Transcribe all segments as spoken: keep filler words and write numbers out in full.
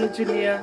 Junior.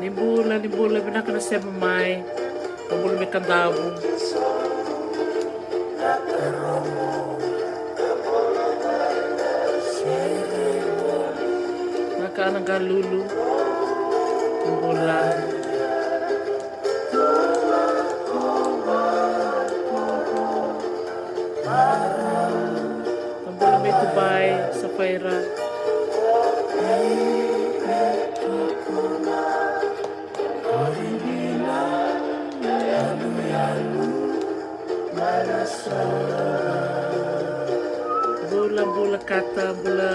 Ni bula, ni bula, vinaka na sema mai. Ni bula mai Kadavu. Vinaka na Galulu. Ni bula. Ni bula mai Dubai, Safaira. Bula, bula Kata, bula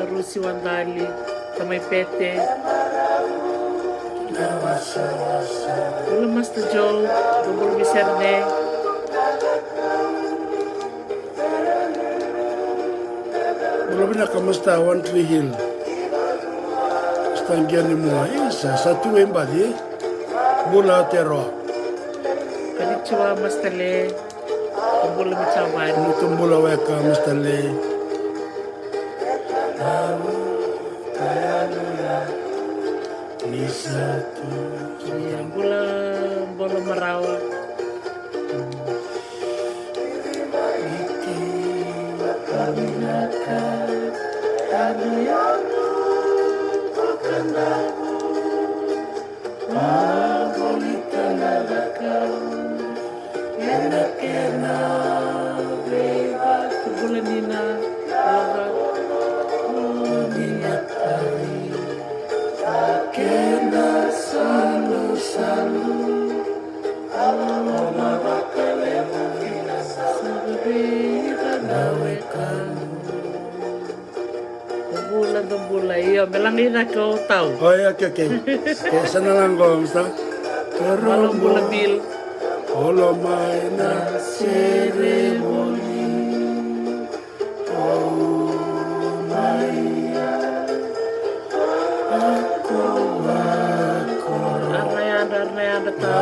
Rusi Wadali, tamai Pete. Bula Master Joe, bula Mister Ne. Bula vinaka Master One Tree Hill. Master Gianimua, isa, sa tu e badi, e? Bula Aotearoa. Konnichiwa, Master Le. Bula mai Japani. Mutu bula weka, Master Le. Ni sa tu. Bula, bula marawa. Bula Nina. Kena salusalu. Alo loma vakalevu vina sa vei ira na wekaqu. Bula, bula, io, me laga i cake o tau. Oi, okay, okay. Ke sa na laga o sa. Alo bula Bill. Olo mai na sere voli. Arnayadra, arnayadra ta.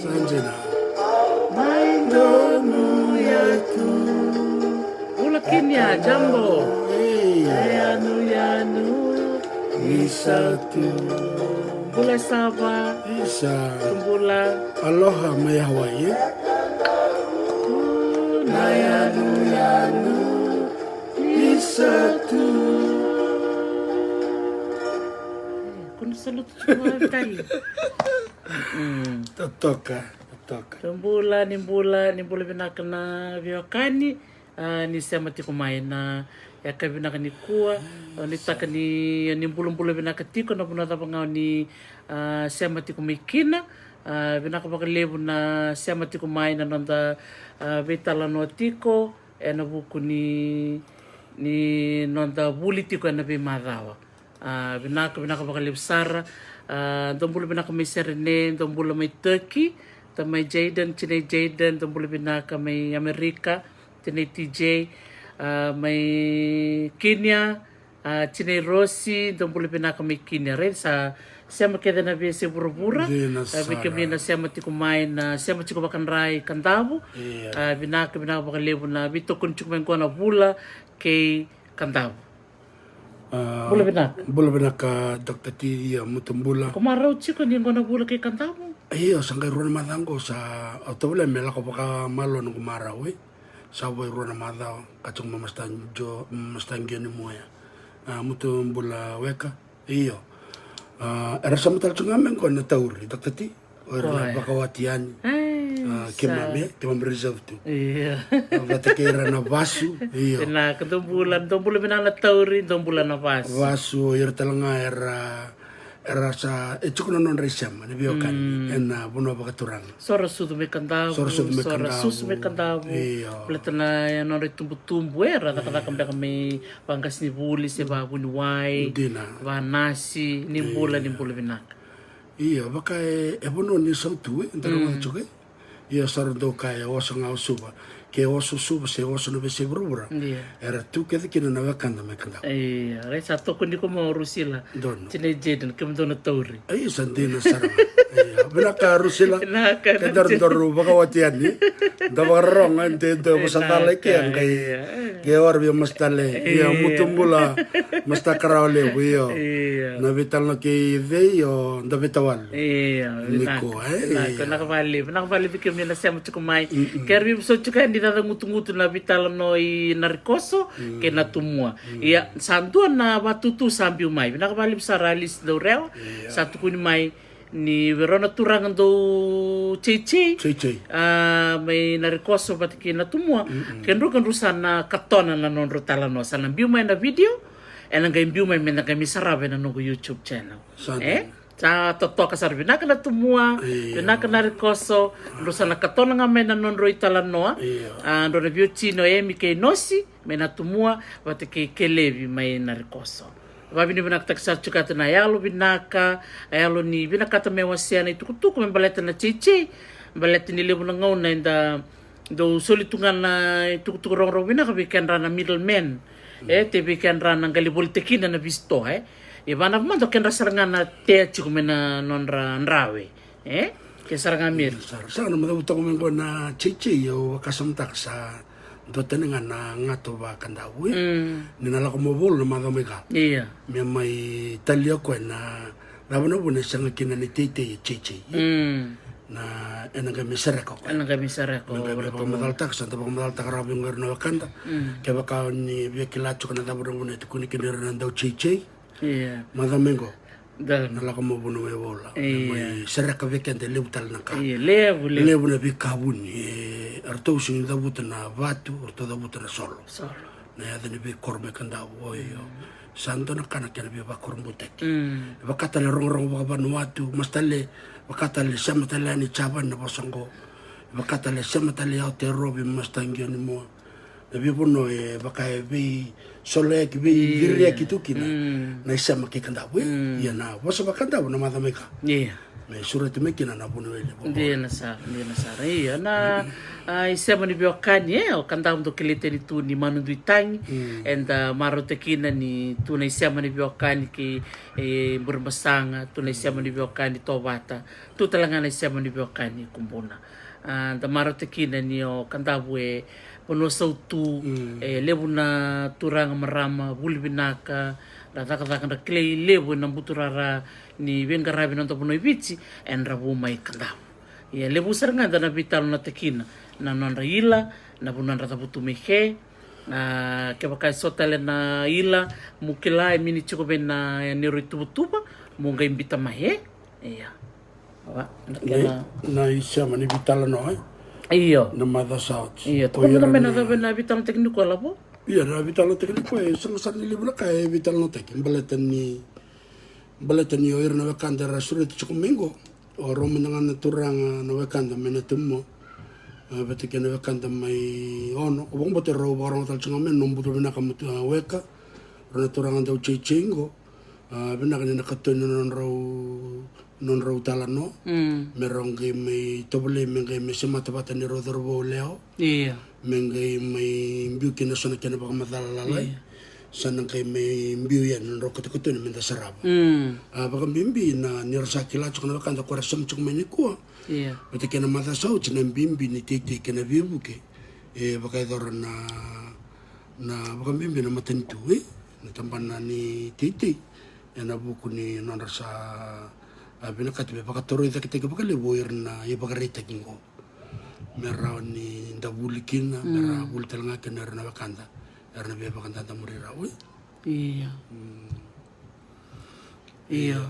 Sa dina. Mai donu ya tu. Bula Kinia, Jambo. Ei. Yanu, yanu. Ni sa tu. Bula Sava. Isa. Bula. Aloha mai Hawaii, e? Na yanu, yanu. Isa tu. Ko na salutu tu mai tale. Totoka, totoka. Ni bula, ni bula, ni bula vinaka na veiwekani. A, ni sema tiko mai na yakavi vinaka nikua. Au nuitaka ni, ni bulabula vinaka tiko na vanua cava ga o ni, a, sema tiko mai kina. A, vinaka vakalevu na sema tiko mai na noda, a, veitalanoa tiko ena vuku ni, ni noda vuli tiko ena veimacawa. A, vinaka, vinaka vakalevu sara. A, dou bula vinaka mai Serene, dou bula mai Turkey, tamai Jaden, tinai Jaden, dou bula vinaka mai Amerika, tinai T J, a, mai Kenya, a, tinai Rosi, dou bula vinaka mai Kenya, raica sa sema kece na veiyasai vuravura. Dina sara. A, vei kemuni na sema tiko mai, na sema tiko vakadrai Kadavu. Io. A, vinaka, vinaka vakalevu na veitokoni tiko mai qo na vula kei Kadavu. A, bula vinaka. Bula vinaka, Doctor T, ia, mutu bula. Ko marau tiko ni qo na vula kei Kadavu? Io, sa qai rua na macawa qo sa, au tovolea me lako vakamalua noqu marau, e. Sa vo e rua na macawa, ka tiko mai Master Jo, Master Gianimoya. A, mutu bula weka. Io. A, era sa matata tiko ga me qo na tauri, Doctor T. O ira na vakawati yani. Ai, a, sa keimami, keimami reserve tu. Io. A, vata kei ira na vasu, io. Vinaka, dou bula, dou bula vinaka na tauri, dou bula na vasu. Vasu, o ira tale ga era Era sa e tiko na nodra isema na veiwekani ena vanua vakaturaga. So ra sucu mai Kadavu, so ra sucu mai Kadavu. Io. Baleta na nodra itubutubu era cakacaka beka mai vaqasenivuli se vavuniwai, dina, vanasi, ni bula, ni bula vinaka. Io, vaka e vanua ni sautu e, da rogoca tiko e. Io, sa ra dau kaya e oso ga o Suva. Ke oso Suva se oso na veiyasai vuravura, era tu kece kina na wekada mai Kadavu. Io, rai sa tokoni iko mai o Rusila. Donu. Tinai Jaden, kemudou na tauri. Ai, sa dina sara ga. Io, vinaka Rusila. Vinaka. Ke daru daru vakawati yani. Da vakarorogo e de de vosa cala i ke qai. Ke ora via mastale. Io, mutu bula. Masta Karawa levu, io. Na veitalanoa kei cei, io, da veitawalu. Io, nikua, e? Vinaka, vinaka vakalevu, vinaka vakalevu kemuni na sema tiko mai. Kei ira vei vosoti tiko ni cacagutugutu na veitalanoa i Narikoso kei Natumua. Ia, sa dua na vatutu sa biu mai. Vinaka vakalevu sara Alice Daurewa, sa tukuni mai ni vei rau na turaga dau Jei Jei. Jei Jei. A, mai Narikoso vata kei Natumua. Kedru, kedru sa na katona na nodrau talanoa. Sa na biu mai na video. Ena qai biu mai me na qai mai sarava ena noqu YouTube channel. Sa dina. Sa totoka sara, vinaka Natumua, vinaka Narikoso, drau sa na katona ga mai na nodrau italanoa. A, drau na veiwatini o Emi kei Nosi mai Natumua vata kei Kelevi mai Narikoso. Vavinavinakataki sara tiko kina na yalo vinaka, a yalo ni vinakata me wasea na itukutuku me baleta na Jei Jei, baleta ni levu na gauna eda dau soli tu ga na itukutuku rogorogo vinaka vei kedra na middleman. E, tei vei kedra na qai lai volitakina na visitor, e. E vanava mada o kedra sara ga na tea tiko mai na nodra drawe, e. Ke sara ga meri. Sara, sara na macawa toka mai qo na Jei Jei, au vakasamataka sa dua tani ga na gato vakadavu, e. Ni na lako mai volo na macawa mai ka. Ia. Me mai talia koya na cava na vuna e sega kina ni teitei e Jei Jei. Na, ena qai mai sereka o koya. Ena qai mai sereka o koya. Me qai mai vakamacalataka, sa da vakamacalataka rawa vei qo ira na wekada. Kevaka ni via kila tiko na cava na vuna e tukuni kina ira na dau Jei Jei. Ia. Macawa mai qo. Da. Na lako mai vuna mai vola. Ia. Mai sereka vei keda e levu tale na ka. Ia, levu, levu. Levu na veika vuni. E, eratou sega ni cavuta na vatu, eratou cavuta na solo. Solo. Na yaca ni veikoro mai Kadavu, io. Sa dua na ka na kena veivakurabuitaki. E vaka tale rogorogo vakaVanuatu, Masta Le, vaka tale sema tale yani Javani na vosa qo. E vaka tale sema tale i Aotearoa vei Masta Qionimoa. Na veivanua e vaka e veisoloyaki, veiciriyaki tu kina na isema kei Kadavu, e. Ia na vosa vakaKadavu na macawa mai ka. Ia. Me sureti mai kina na vuniwai levu. Dina sara, dina sara. Ia, na, a, isema ni veiwekani, e, o Kadavu dau kilai tani tu ni Manudui Tagi. Eda marautaka kina ni tu na isema ni veiwekani kei, e, Burebasaga, tu na isema ni veiwekani Tovata, tu tale ga na isema ni veiwekani Kubuna. A, da marautaka kina ni o Kadavu e vanua sautu, e levu na turaga, marama, vuli vinaka, ra cakacaka, ra kilai levu ena buturara ni veiqaravi na noda vanua i Viti, era vu mai Kadavu. Ia, levu sara ga da na veitalanoataka kina na nodra ila, na vanua era cavutu mai ke. A, kevaka e so tale na ila mo kila e mini tiko vei na neirau ituvatuva, mo qai biuta mai, e? Ia. Wa, na kena, na isema ni veitalanoa, e? Io. Na macawa sa oti. Io, tukuna mada mai na cava na veitalanoataki nikua, Lavo? Io, na veitalanoataki nikua e sega sara ni levu na ka e veitalanoataki. Baleta ni, baleta ni o ira na wekada era sureti tiko mai qo, o rau mada ga na turaga na wekada mai Natumua, a, vata kei na wekada mai Ono. Au vakabauta rau vakarogo tale tiko ga mai na nomu buto vinaka, Matu, a, Weka. Rau na turaga dau Jei Jei qo. A, vinaka ni na katoni na nodrau, nodrau talanoa. Me rau qai mai tovolei me qai mai semata vata neirau cauravou lewa. Ia. Me qai mai biu kina so na kena vakamacala lalai. Ia. Sa na qai mai biu yani na nodrau katokatoni me da sarava. A, vakabibi na ni ra sa kila tiko na wekada ko ra sema tiko mai nikua. Ia. Vata kei na macawa sa oti, na bibi ni teitei kei na veivuke. E vakayacora na, na vakabibi na matanitu, e, na tabana ni teitei. Ena vuku ni nodra sa, a, vinakati me vakatorocaketaki vakalevu o ira na ivakaraitaki qo. Me rawa ni da vuli kina, me ra vuli tale ga kina o ira na wekada era na veivakadadamuri rawa. Ia. Ia.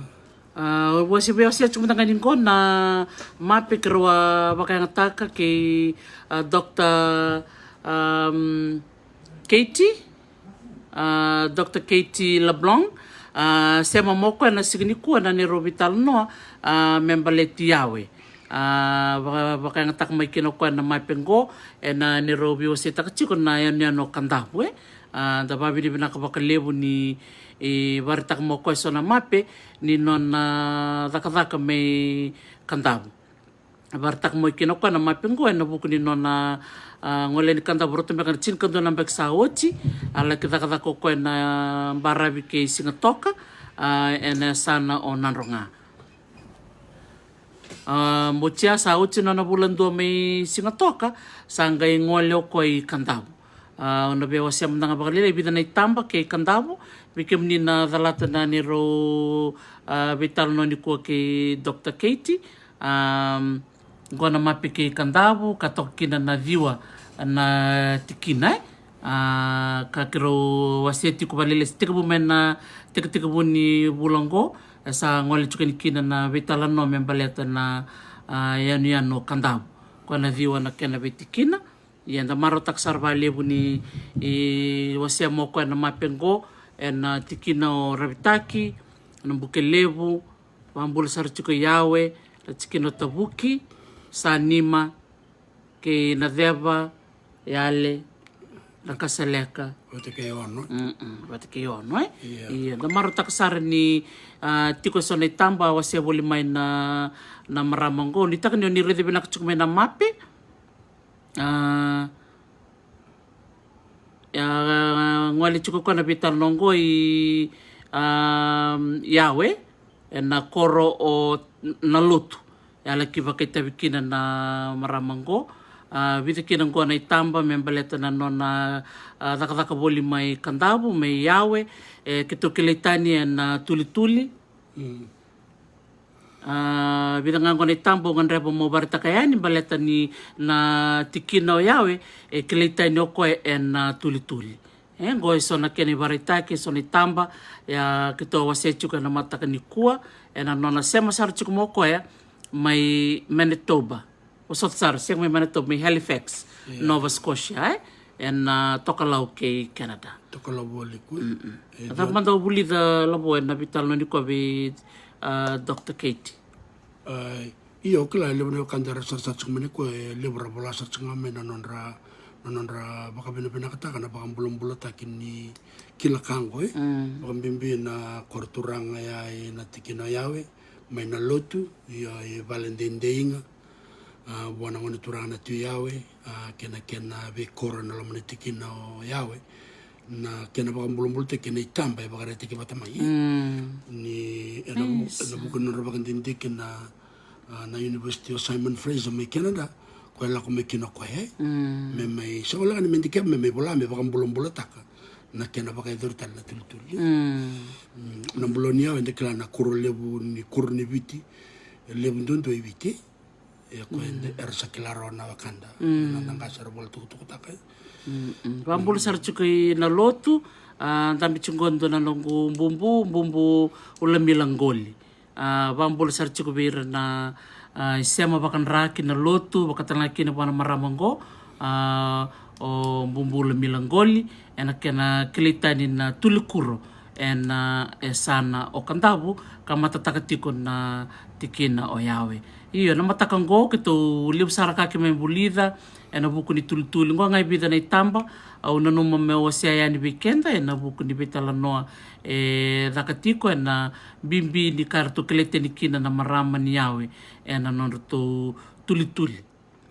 A, au via wasea tiko mada ga ni qo na mape keirau a vakayagataka kei, a, Doctor, am, Katie. A, Doctor Katie LeBlanc, A sema mo koya na siga nikua na neirau veitalanoa a me baleti Yawe. A vaka, vakayagataka mai kina o koya na mape qo ena neirau veiwaseitaka tiko na yanuyanu o Kadavu e. A da vakavinavinaka vakalevu ni e, vakaraitaka mo koya eso na mape ni nona cakacaka mai Kadavu. Vakaraitaka mai kina o koya na mape qo ena vuku ni nona a gole ni Kadavu, rauta beka na tinikadua na yabaki sa oti. A laki cakacaka o koya na baravi kei Sigatoka a ena yasana o Nadroga. A motia sa oti nona vula dua mai Sigatoka, sa qai gole o koya i Kadavu. A au na via wasea mada ga vakalailai e vica na itaba kei Kadavu vei kemuni na calata na neirau a veitalanoa nikua kei Dr Katie. A qo na mape kei Kadavu ka toka kina na ciwa na tikina e. A ka keirau wasea tiko vakalailai se tekivu mai na tekitekivu ni vula qo, e sa gole tiko yani kina na veitalanoa me baleta na a yanuyanu o Kadavu. Ko na ciwa na kena veitikina. Ia da marautaka sara vakalevu ni e wasea mo koya na mape qo ena tikina o Ravitaki, na Bukelevu, Vakabula sara tiko Yawe, na tikina o Tavuki, Sanima, kei Naceva, Yale, Nakasaleka. Vata kei Ono. Mm-mm, vata kei Ono e. Ia. Ia da marautaka sara ni a tiko eso na itaba a wasea voli mai na na marama qo. Nuitaka ni o ni raica vinaka tiko mai na mape. A a gole tiko koya na veitalanoa qo i a Yawe ena koro o Nalotu. E a laki vakaitavi kina na marama qo. A vica kina qo na itaba me baleta na nona a cakacaka voli mai Kadavu mai Yawe. E keitou kilai tani ena tulituli. A vica ga qo na itaba au gadreva mo vakaraitaka yani baleta ni na tikina o Yawe e kilai tani o koya ena tulituli. E qo eso na kena ivakaraitaki, eso na itaba ia keitou wasea tiko ena mataka nikua ena nona sema sara tiko mo koya mai Manitoba. Vosota sara, sega mai Manitoba, mai Halifax, Nova Scotia e, ena tokalau kei Canada. Tokalau voli koya. A cava mada o vulica Lavo ena veitalanoa nikua vei a Dr Katie? A io, au kila e levu na wekada era sarasara tiko mai nikua, e levu ra vola sara tiko ga mai na nodra na nodra vakavinavinakataka na vakabulabulataki ni kila ka qo e. Vakabibi na koro turaga ya ena tikina o Yawe mai Nalotu, io e vale deideiga. A vua na gone turaga na Tui Yawe, a kei na kena veikoro ena loma ni tikina o Yawe. Na kena vakabulabulataki kei na itaba e vakaraitaki vata mai e. Ni ena vu- ena vuku ni nodra vakadidike na a na University o Simon Fraser mai Canada, koya e lako mai kina o koya e. Me mai, sa voleka ni me dikeva me mai vola me vakabulabulataka na kena vakayacori tale na tulituli. Na Bula ni Yawe eda kila na kuro levu ni kuro ni Viti, e levu duadua i Viti. E koya era sa kila rawa na wekada na noda qase era vola tukutukutaka e. Vakabula sara tiko i Nalotu. A dabe tiko qo dua na noqu bubu, bubu Ulamila Qoli. A vakabula sara tiko vei ira na a isema vakadra ki Nalotu, vakatalega kina vua na marama qo a o bubu Ulamila Qoli ena kena kilai tani na tulikuro ena yasana o Kadavu ka matataka tiko na tikina o Yawe. Io, na mataka qo keitou levu sara ka keimami vulica ena vuku ni tulituli qo, ga e vica na itaba au nanuma meu wasea yani vei keda ena vuku ni veitalanoa e caka tiko ena bibi ni ka eratou kilai tani kina na marama ni Yawe ena nodratou tulituli.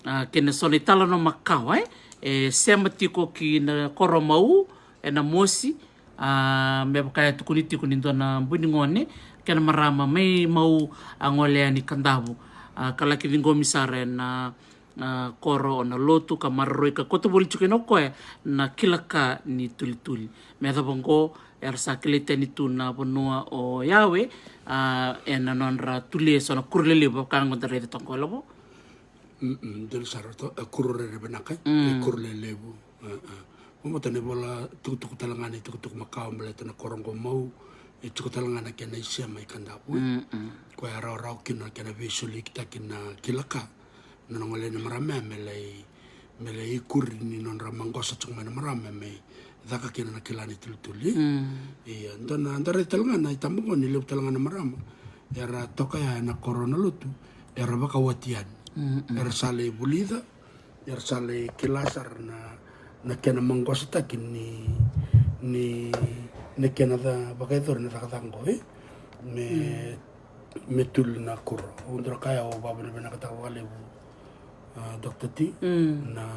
A kei na so na italanoa makawa e e sema tiko ki na koro Mau ena mosi. A me vaka e tukuni tiko ni dua na bui ni gone kei na marama mai Mau a gole yani Kadavu a ka laki ciqomi sara ena a koro o Nalotu ka maroroi ka kauta voli tiko kina o koya na kila ka ni tulituli. Me yacova oqo era sa kilai tani tu na vanua o Yawe a ena nodra tuli eso na kuro lelevu vaka oqo da raica toka oqo, Lavo. Donu sara, e kuro rere vinaka e kuro lelevu. Vamata na ivola tukutuku tale ga na itukutuku makawa baleta na koro oqo Mau. E tiko tale ga na kena isema i Kadavu e koya e rawarawa kina na kena veisolikitaki na kila ka. Na nona gole ni marama me lai me lai ikuri ni nodra maqosa tiko mai na marama me caka kina na kila ni tulituli. Ia, da na, da raica tale ga na itabagone, levu tale ga na marama era toka ya ena koro na lotu, era vakawati yani. Era sa lai vulica, era sa lai kila sara na, na kena maqosataki ni, ni, na kena ca, vakayacori na cakacaka qo, e? Me, me tuli na kuro. Au dau kaya, au vakavinavinakataka vakalevu, a, Doctor T, na,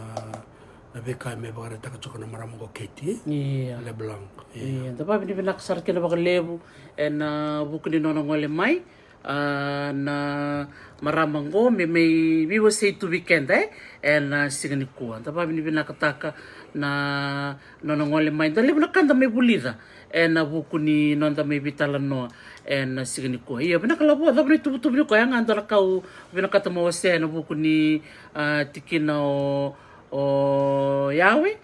na veika me vakaraitaka tiko na marama qo, Katie, ia, LeBlanc. Ia, da vakavinavinaka sara kina vakalevu ena vuku ni nona gole mai, a, na marama qo me mai veiwasei tu vei keda, e, ena siga nikua. Da vakavinavinakataka na nona gole mai. Da levu na ka da mai vulica ena vuku ni noda mai veitalanoa ena siga nikua. Ia, vinaka Lavo, cava na ituvatuva ni koya, ya ga dua na ka au vinakata mo wasea ena vuku ni, a, tikina o, o Yawe.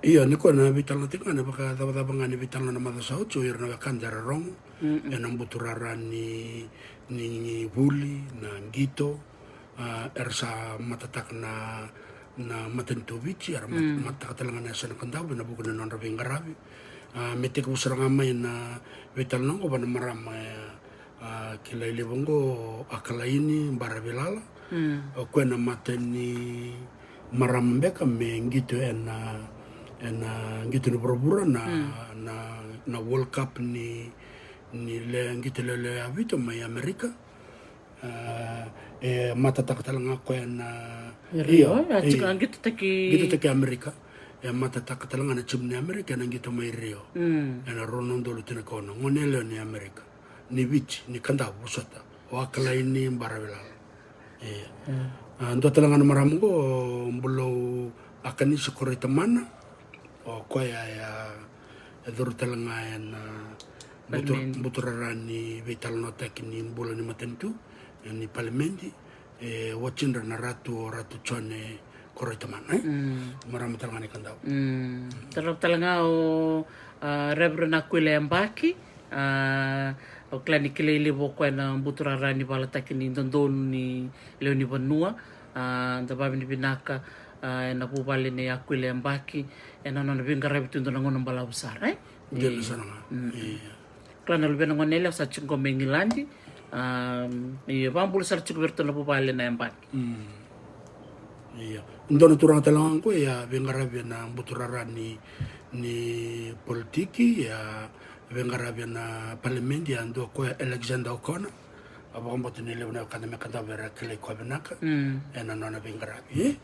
Ia, ni koya na veitalanoa tiko ga, na vakacavacava ga ni veitalanoa na macawa sa oti, o ira na wekada era rogo ena buturara ni, ni vuli, na qito, a, era sa matataka na, na matanitu o Viti, era mat-, matataka tale ga na yasana Kadavu ena vuku ni nodra veiqaravi. A, me tekivu sara ga mai na veitalanoa qo vua na marama, e, a, kilai levu qo, o Akalaini Baravilala. O koya na mata ni marama beka me qito ena, ena qito ni vuravura na, na, na World Cup ni, ni le qito lewe ya vitu mai Amerika. A, e matataka tale ga koya na Rio, Rio, e, a tiko, e, qitotaki, qitotaki Amerika. E matataka tale ga na timu ni Amerika ena qito mai Rio. Ena rua na udolu tinikaono, gone yalewa ni Amerika, ni Viti, ni Kadavu vosota, o Akalaini Baravilala. Ia. A, dua tale ga na marama qo, o Bulou Akanisi Koroitamana. O koya ya, e curu tale ga ena butu-, buturara ni veitalanoataki ni bula ni matanitu, e, ni palimedi, e, watidra na Ratu, o Ratu Jone Koroitamana, e? Marama tale ga ni Kadavu. Tale, tale ga o, a, Reverend Akuila Yabaki, a, au kila ni kilai levu o koya na buturara ni valataki ni dodonu ni lewe ni vanua. A, da vakavinavinaka, a, ena vuvale nei Akuila Yabaki ena nona veiqaravi tu e dua na gauna balavu sara, e? Dina sara ga. Ia. Kila na luvena gone yalewa sa tiko qo mai Igiladi. A, ia, vakabula sara tiko vei iratou na vuvale na Yabaki. Ia. Dua na turaga tale ga qo, ia, veiqaravi ena buturara ni, ni politiki, ia, veiqaravi ena palimedi, a dua o koya Alexander O'Connor. A vakabauta ni levu na wekada mai Kadavu era kilai koya vinaka ena nona veiqaravi, e?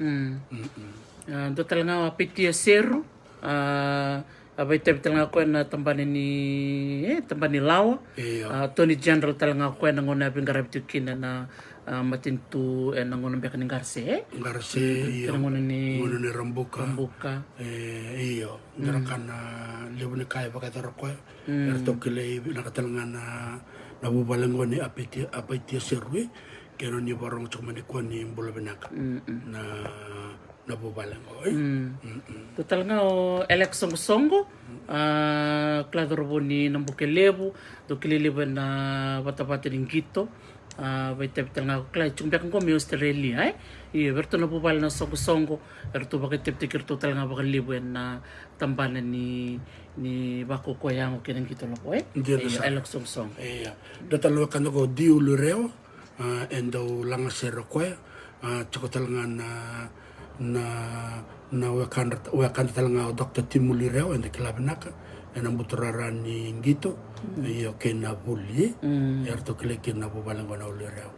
A, dua tale ga o Apaitia Seru, a, a vakaitavi tale ga o koya na tabana ni, e, tabana ni lawa. Io. A, Attorney General tale ga o koya ena gauna a veiqaravi tiko kina na, a, matanitu ena gauna beka ni Garse, e? Garse, io. Kei na gauna ni, gauna ni Rabuka. Rabuka. E, io. Dua na ka na levu ni ka e vakayacora o koya. Eratou kilai vinaka tale ga na, na vuvale qo nei Apaitia, Apaitia Seru, e, kei na nona ivakarorogo tiko mai nikua ni bula vinaka na, na vuvale qo, e. Dua tale ga o Alex Soqosoqo, a, kila, cauravou ni Nabukelevu, dau kilai levu ena vatavata ni qito. A, vakaitavi tale ga, kila, e tiko beka qo mai Australia, e? Ia, vei iratou na vuvale na Soqosoqo, eratou vakaitavitaki iratou tale ga vakalevu ena tabana ni, ni vakaukauwa yago kei na qito, Lavo, e? Dina sara. Alex Soqosoqo. Ia. Dua tale na wekada qo o Diu Lurewa, a, e dau lagasere o koya, a, tiko tale ga na, na, na wekada, wekada tale ga o Doctor Timu Lurewa, eda kila vinaka, ena buturara ni qito, io, kei na vuli, e? Eratou kilai kina na vuvale qo na Lurewa.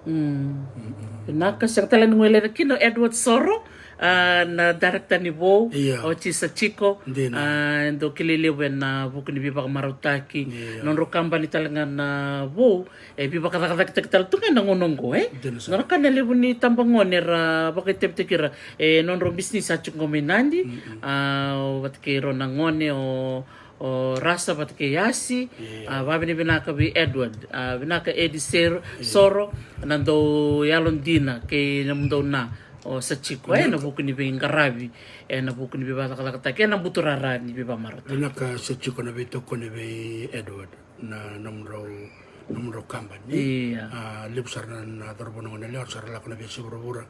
Vinaka, sega tale ni guilecavi kina o Edward Soro, a, na director ni Vou, io, o Jisa Jiko, dina, a, e dau kilai levu ena vuku ni veivakamarautaki, io, nodrau kabani tale ga na Vou, e veivakacakacakataki tale tu ga ena gauna oqo, e? Dina sara. Nona ka na levu ni tabagone era vakaitavitaki ira, e, nodrau bisinisi a tiko qo mai Nadi, a, vata kei rau na gone o, o Rasa vata kei Asi, a, vakavinavinaka vei Edward, a, vinaka Edi Ser-, Soro, na dau yalodina kei nomudou na, o Sa Jiko, e, ena vuku ni veiqaravi, ena vuku ni veivakacakacakataki, ena buturara ni veivakamarautaki. Vinaka Sa Jiko, na veitokoni vei Edward. Na, nomudrau, nomudrau kabani. Ia. A, levu sara na, na cauravou na gone yalewa era sa ra lako na veiyasai vuravura.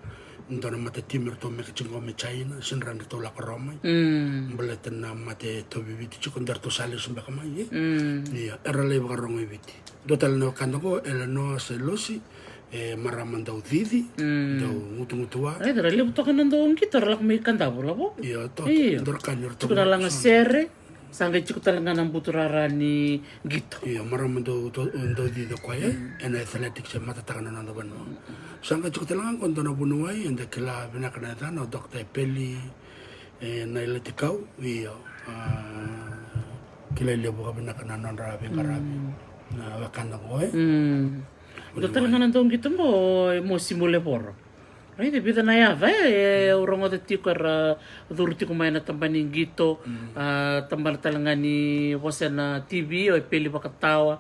Dua na mata timi eratou meke tiko qo mai China, sega ni rawa ni ratou lako rawa mai. Mm. Baleta na mate e tauvi Viti tiko, de ratou sa lesu beka mai, e? Mm. Ia, era lai vakarogo i Viti. Dua tale na wekada qo, Eleanor Sailosi, e marama dau cici, mm, dau gutugutuwa. Raica, ra levu toka na dau qito, ra lako mai Kadavu, lavo? Ia, toka. Ia. Dua ra ka ni ratou tiko na lagasere. Sa qai tiko tale ga na buturara ni qito. Io, marama dau, dau, dau cici o koya, mm, ena athletics e matataka na noda vanua. Sa qai tiko tale ga qo dua na vuniwai, eda kila vinaka na yacana, o Doctor Epeli, e, Nailatikau, io, a, kilai levu vakavinaka na nodra veiqaravi. Mm. Na wekada qo, e. Mm. Dua tale ga na dau qito qo, e Mosi Mulevoro. Raica, e vica na yaca, e, e, au rogoca tiko era curu tiko mai na tabana ni qito, mm, a, tabana tale ga ni vosa ena T V, o Epeli Vakatawa.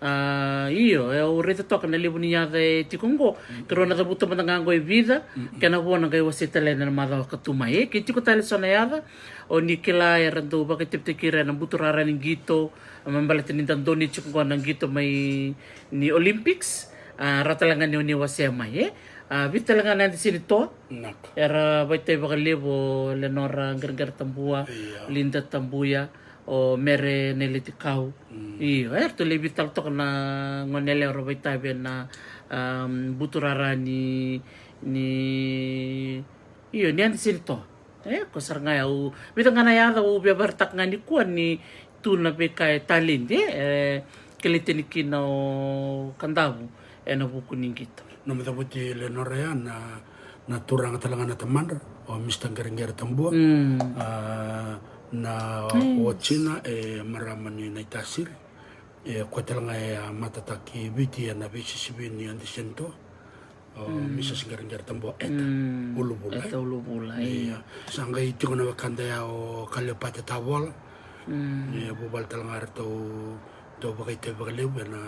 A, io, e, au raica toka na levu ni yaca e tiko qo, mm, keirau na cavuta mada ga qo e vica, mm, mm, kena vo na qai wasei tale ena macawa ka tu mai. E, ke tiko tale so na yaca, o ni kila era dau vakaitavitaki ira ena buturara ni qito, me baleta ni da donate tiko qo na qito mai ni Olympics, a, ra tale ga ni o ni wasea mai, e. A, vica tale ga na yada ni toa. Naka. Era vakaitavi vakalevu o Lenora Qereqere Tabua, ia, Linda Tabuya, o Mere Nailatikau. Mm. Io, eratou lai vica tale toka na gone yalewa era vakaitavi ena, am, buturara ni, ni, io, ni yada ni toa. E, ko sara ga ya, au, vica ga na yaca au via vakaraitaka ga nikua ni tu na veika e taledi, e, e, kilai tani kina o Kadavu ena vuku ni qito. Nomu cavuti Lenora ya na, na turaga tale ga na tamadra, o Mister Qereqere Tabua. Mm. A, na, yes, watina, e, marama ni Naitasiri. E, koya tale ga e a matataki Viti ena veisisivi ni yada ni toa. O, mm, Missus Qereqere Tabua Eta, mm, Uluvula, e? Eta Uluvula, ia, ia. Sa qai tiko na wekada ya o Kaleopate Tavola. Mm. E, vuvale tale ga eratou dau vakaitavi vakalevu ena,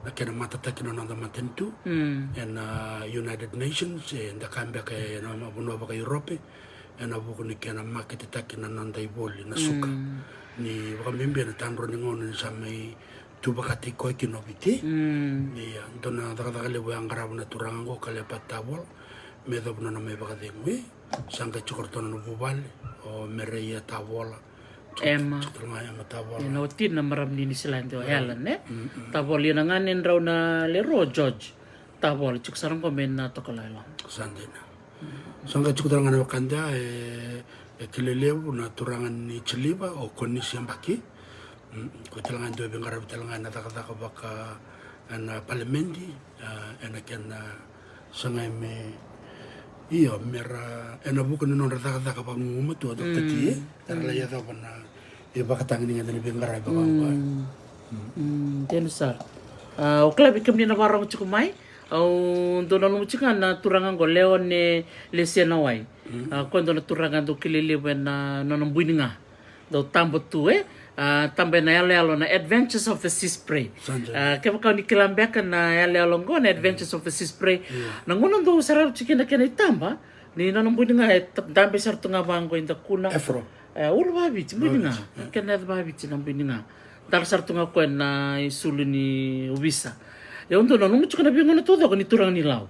na kena matataki na noda matanitu. Mm. Ena United Nations, e, da ka beka ena vanua vaka-Europe. Ena vuku ni kena maketetaki na noda ivoli na suka. Mm. Ni vakabibi ena tadrua ni gauna ni sa mai tu vakataki koya kina o Viti. Mm. Ia, dua na cakacaka levu e a qarava na turaga qo, Kaleopate Tavola, me yacova na nona mai vakacegui. Sa qai tiko ratou na nona vuvale, o Mereia Tavola. Emma. Tiko tale ga Emma Tavola. Ia, na watina marama ni Niusiladi, o, right, Helen, e? Mm, mm. Tavola, ia na gane drau na lewe rua o George Tavola, tiko sara qo mai na Tokalau. Sa dina. Sa qai tiko tale ga na wekada, e, e kilai levu na turaga ni Geneva, o Konisi Yabaki. Mm, koya tale ga e dua e veiqaravi tale ga ena cakacaka vaka ena palimedi, a, ena kena sagai me, io, mera, ena vuku ni nodra cakacaka vakagugumatua, Doctor T, mm, era lai, mm, yacova na ivakatagi ni gada ni veiqaravi vaka oqo. Mm. Mm. Mm, dina sara. A, au kila vei kemuni na vakarorogo tiko mai, au dau nanuma tiko ga na turaga qo, Leone Lesenawai. Mm. A, koya dua na turaga dau kilai levu ena nona bui ni ga. Dau taba tu, e? A, taba ena yaloyalo na Adventures of the Seaspray. Sa dina. A, kevaka o ni kila beka na yaloyalo qo na Adventures of the Seaspray. Ia. Na gauna dau sarava tiko kina na kena itaba, ni nona bui ni ga e ta-, dabe sara tu ga vaqo i dakuna. Afro. E, ulu vaviti, bui ni ga. Vaviti, e. Kena yaca vaviti na bui ni ga. Dara sara tu ga koya na isulu ni ovisa. Ia au dau nanuma tiko na veigauna taucoko ni turaga ni Lau.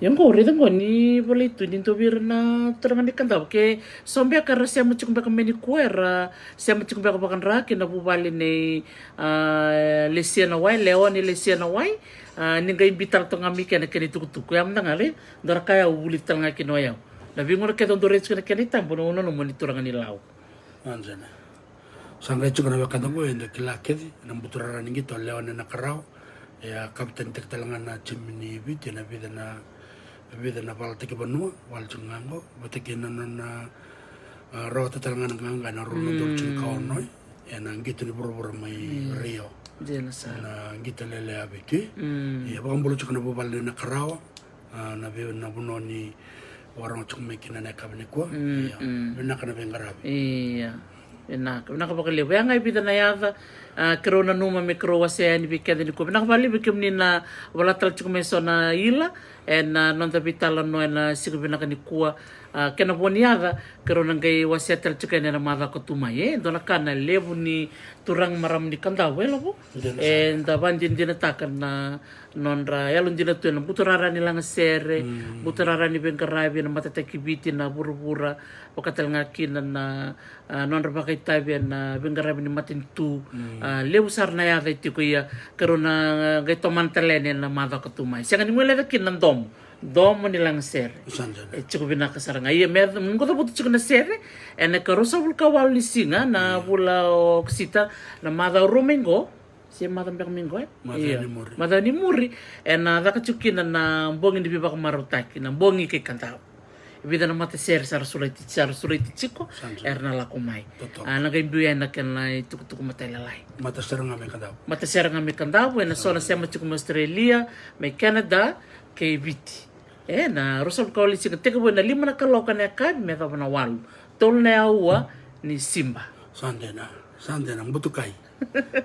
Ia qo, raica qo, ni volai tu ni dua vei ira na turaga ni Kadavu. Ke so beka era sema tiko beka mai nikua, era sema tiko beka vakadra kina vuvale nei, a, Lesenawai, Leone Lesenawai, a, ni qai biuta tale toka ga mai kina na kena itukutuku. Ia mada ga, raica, dua na ka ya au vulica tale ga kina o yau. Na veigauna kece au dau raica tiko na kena itaba, au nanuma ni turaga ni Lau. Sa qai tiko na wekada qo, eda kila kece na buturara ni qito, Leone Nakarawa. E a kapitanitaki tale ga na timi ni Viti ena vica na, vica na valataki vanua, vale tiko ga qo, vata kei na nona, a, rawata tale ga na qaqa ena rua na udolu tinikaono, ena qito ni vuravura mai Rio. Dina sara. Na qito lelevu e Viti. Mm. Ia, vakabula tiko na vuvale nei Nakarawa. A, na vei, na vanua ni vakarorogo tiko mai kina ena yakavi nikua. Mm, ia, mm. Vinaka na veiqaravi. Ia. Vinaka, vinaka vakalevu. Ya ga e vica na yaca, a, keirau nanuma me keirau wasea yani vei keda nikua. Vinaka vakalevu vei kemuni na vola tale tiko mai eso na ila, Ena noda veitalanoa ena siga vinaka nikua, a, kena vo ni yaca, keirau na qai wasea tale tiko yani ena macawa ka tu mai, e dua na ka na levu ni turaga marama ni Kadavu, e Lavo. Eda vakadinadinataka na nodra yalodina tu ena buturara ni lagasere, buturara ni veiqaravi ena matataki Viti, na vuravura, vaka tale ga kina na, a, nodra vakaitavi ena veiqaravi ni matanitu. A, levu sara na yaca e tiko, ia keirau na qai tomana tale yani ena macawa ka tu mai. Sega ni guileca kina na domo, domo ni lagasere. E tiko vinaka sara ga. Ia me, me qo cavuta tiko na sere ena ka ruasagavulu ka walu ni siga na vula o Okosita, na macawa rua mai qo. Se macawa beka mai qo, e? Macawa ni muri. Macawa ni muri, ena caka tiko kina na bogi ni veivakamarautaki, na bogi kei Kadavu. Vica na matasere sa ra suraiti, sa ra suraiti tiko, era na lako mai. A, na qai biu yani na kena itukutuku matailalai. Matasere ga mai Kadavu. Matasere ga mai Kadavu, ena so na sema tiko mai Australia, mai Canada, kei Viti. Ena ruasagavulu ka walu ni siga, tekivu ena lima na kaloko ena yakavi me yacova na walu. Tolu na aua ni siba. Sa dina, sa dina, butukai.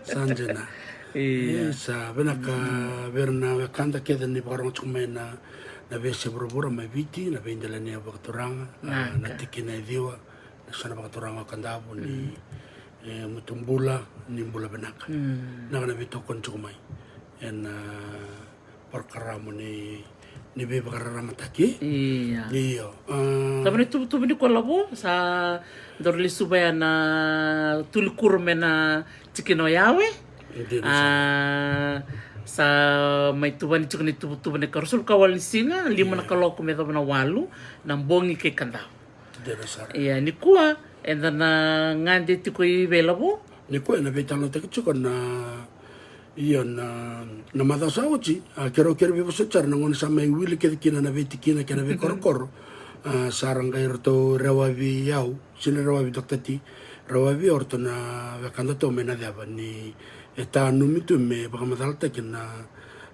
Sa dina. Ia. E, sa vinaka vei ira na wekada kece ni vakarogo tiko mai na, na veiyasai vuravura mai Viti, na veidelaniyavu vakaturaga, a, na tikina e ciwa, na so na vakaturaga o Kadavu ni, e, mutu bula, ni bula vinaka. Na ka na veitokoni tiko mai ena, a, porokaramu ni, ni veivakararamataki. Ia. Io. A, cava na ituvatuva nikua, Lavo, sa daru lesuva ya na tuli kuro mai na tikina o Yawe. Dina sara. A, sa mai tuvani tiko na ituvatuva ena ka ruasagavulu ka walu ni siga, lima na kaloko me yacova na walu, na bogi kei Kadavu. Dina sara. Ia, nikua eda na gade tiko i vei, Lavo? Nikua ena veitalanoataki tiko na, io, na, na macawa sa oti, a, keirau, keirau veivosoti sara na gauna sa mai wili kece kina na veitikina kei na veikorokoro. A, sa ra qai ratou rewavi au, sega ni rewavi Doctor T, rewavi au ratou na wekadatou mai Naceva ni e tanumi tu me vakamacalataki na,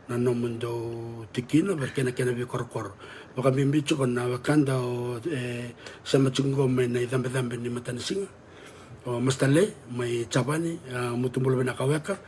na nomudou tikina, vata kei na kena veikorokoro. Vakabibi tiko na wekada o, e, sema tiko qo mai na icabecabe ni matanisiga, o Masta Le mai Japani, a, mutu bula vinaka weka.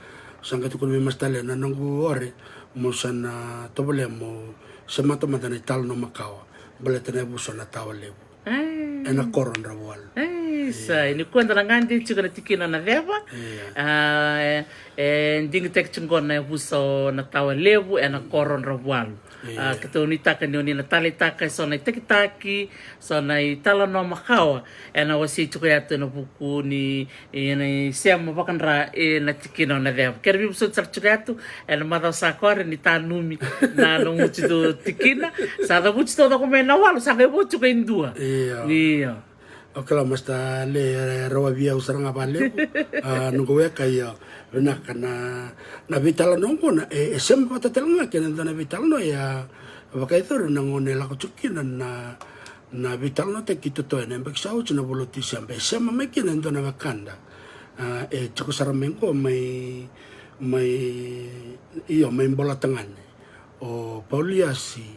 Sa qai tukuna vei Masta Le, na noqu ore mo sa na tovolea mo semata mada na italanoa makawa baleta na yavusa o Natawalevu. Ena koro Dravuwalu. Ai, sa, ia, nikua eda na gade tiko ena tikina o Naceva. Ia. A, e, e digitaki tiko qo na yavusa o Natawalevu ena koro Dravuwalu. Ia. A, keitou nuitaka ni oni na taleitaka eso na itakitaki, so na italanoa makawa ena wasei tiko yatu ena vuku ni, e, na isema vakadra ena tikina o Naceva. Keirau veivosoti sara tiko yatu ena macawa sa koya ni tanumi na nomu tikina. Sa cavuti taucoko mai na walu, sa qai vo tiko e dua. Io. Io. Okay, la, Masta Le, e, rewavi au sara ga vakalevu. A, noqu weka, io, vinaka na, na veitalanoa oqo na, e, e sema vata tale ga kei na dua na veitalanoa, ia, vakayacori na gauna e lako tiko kina na, na veitalanoataki totoya ena yabaki sa oti na vula o Tiseba, e sema mai kina e dua na wekada. A, e tiko sara mai qo mai, mai, io, mai Bolatagane, o Pauliasi,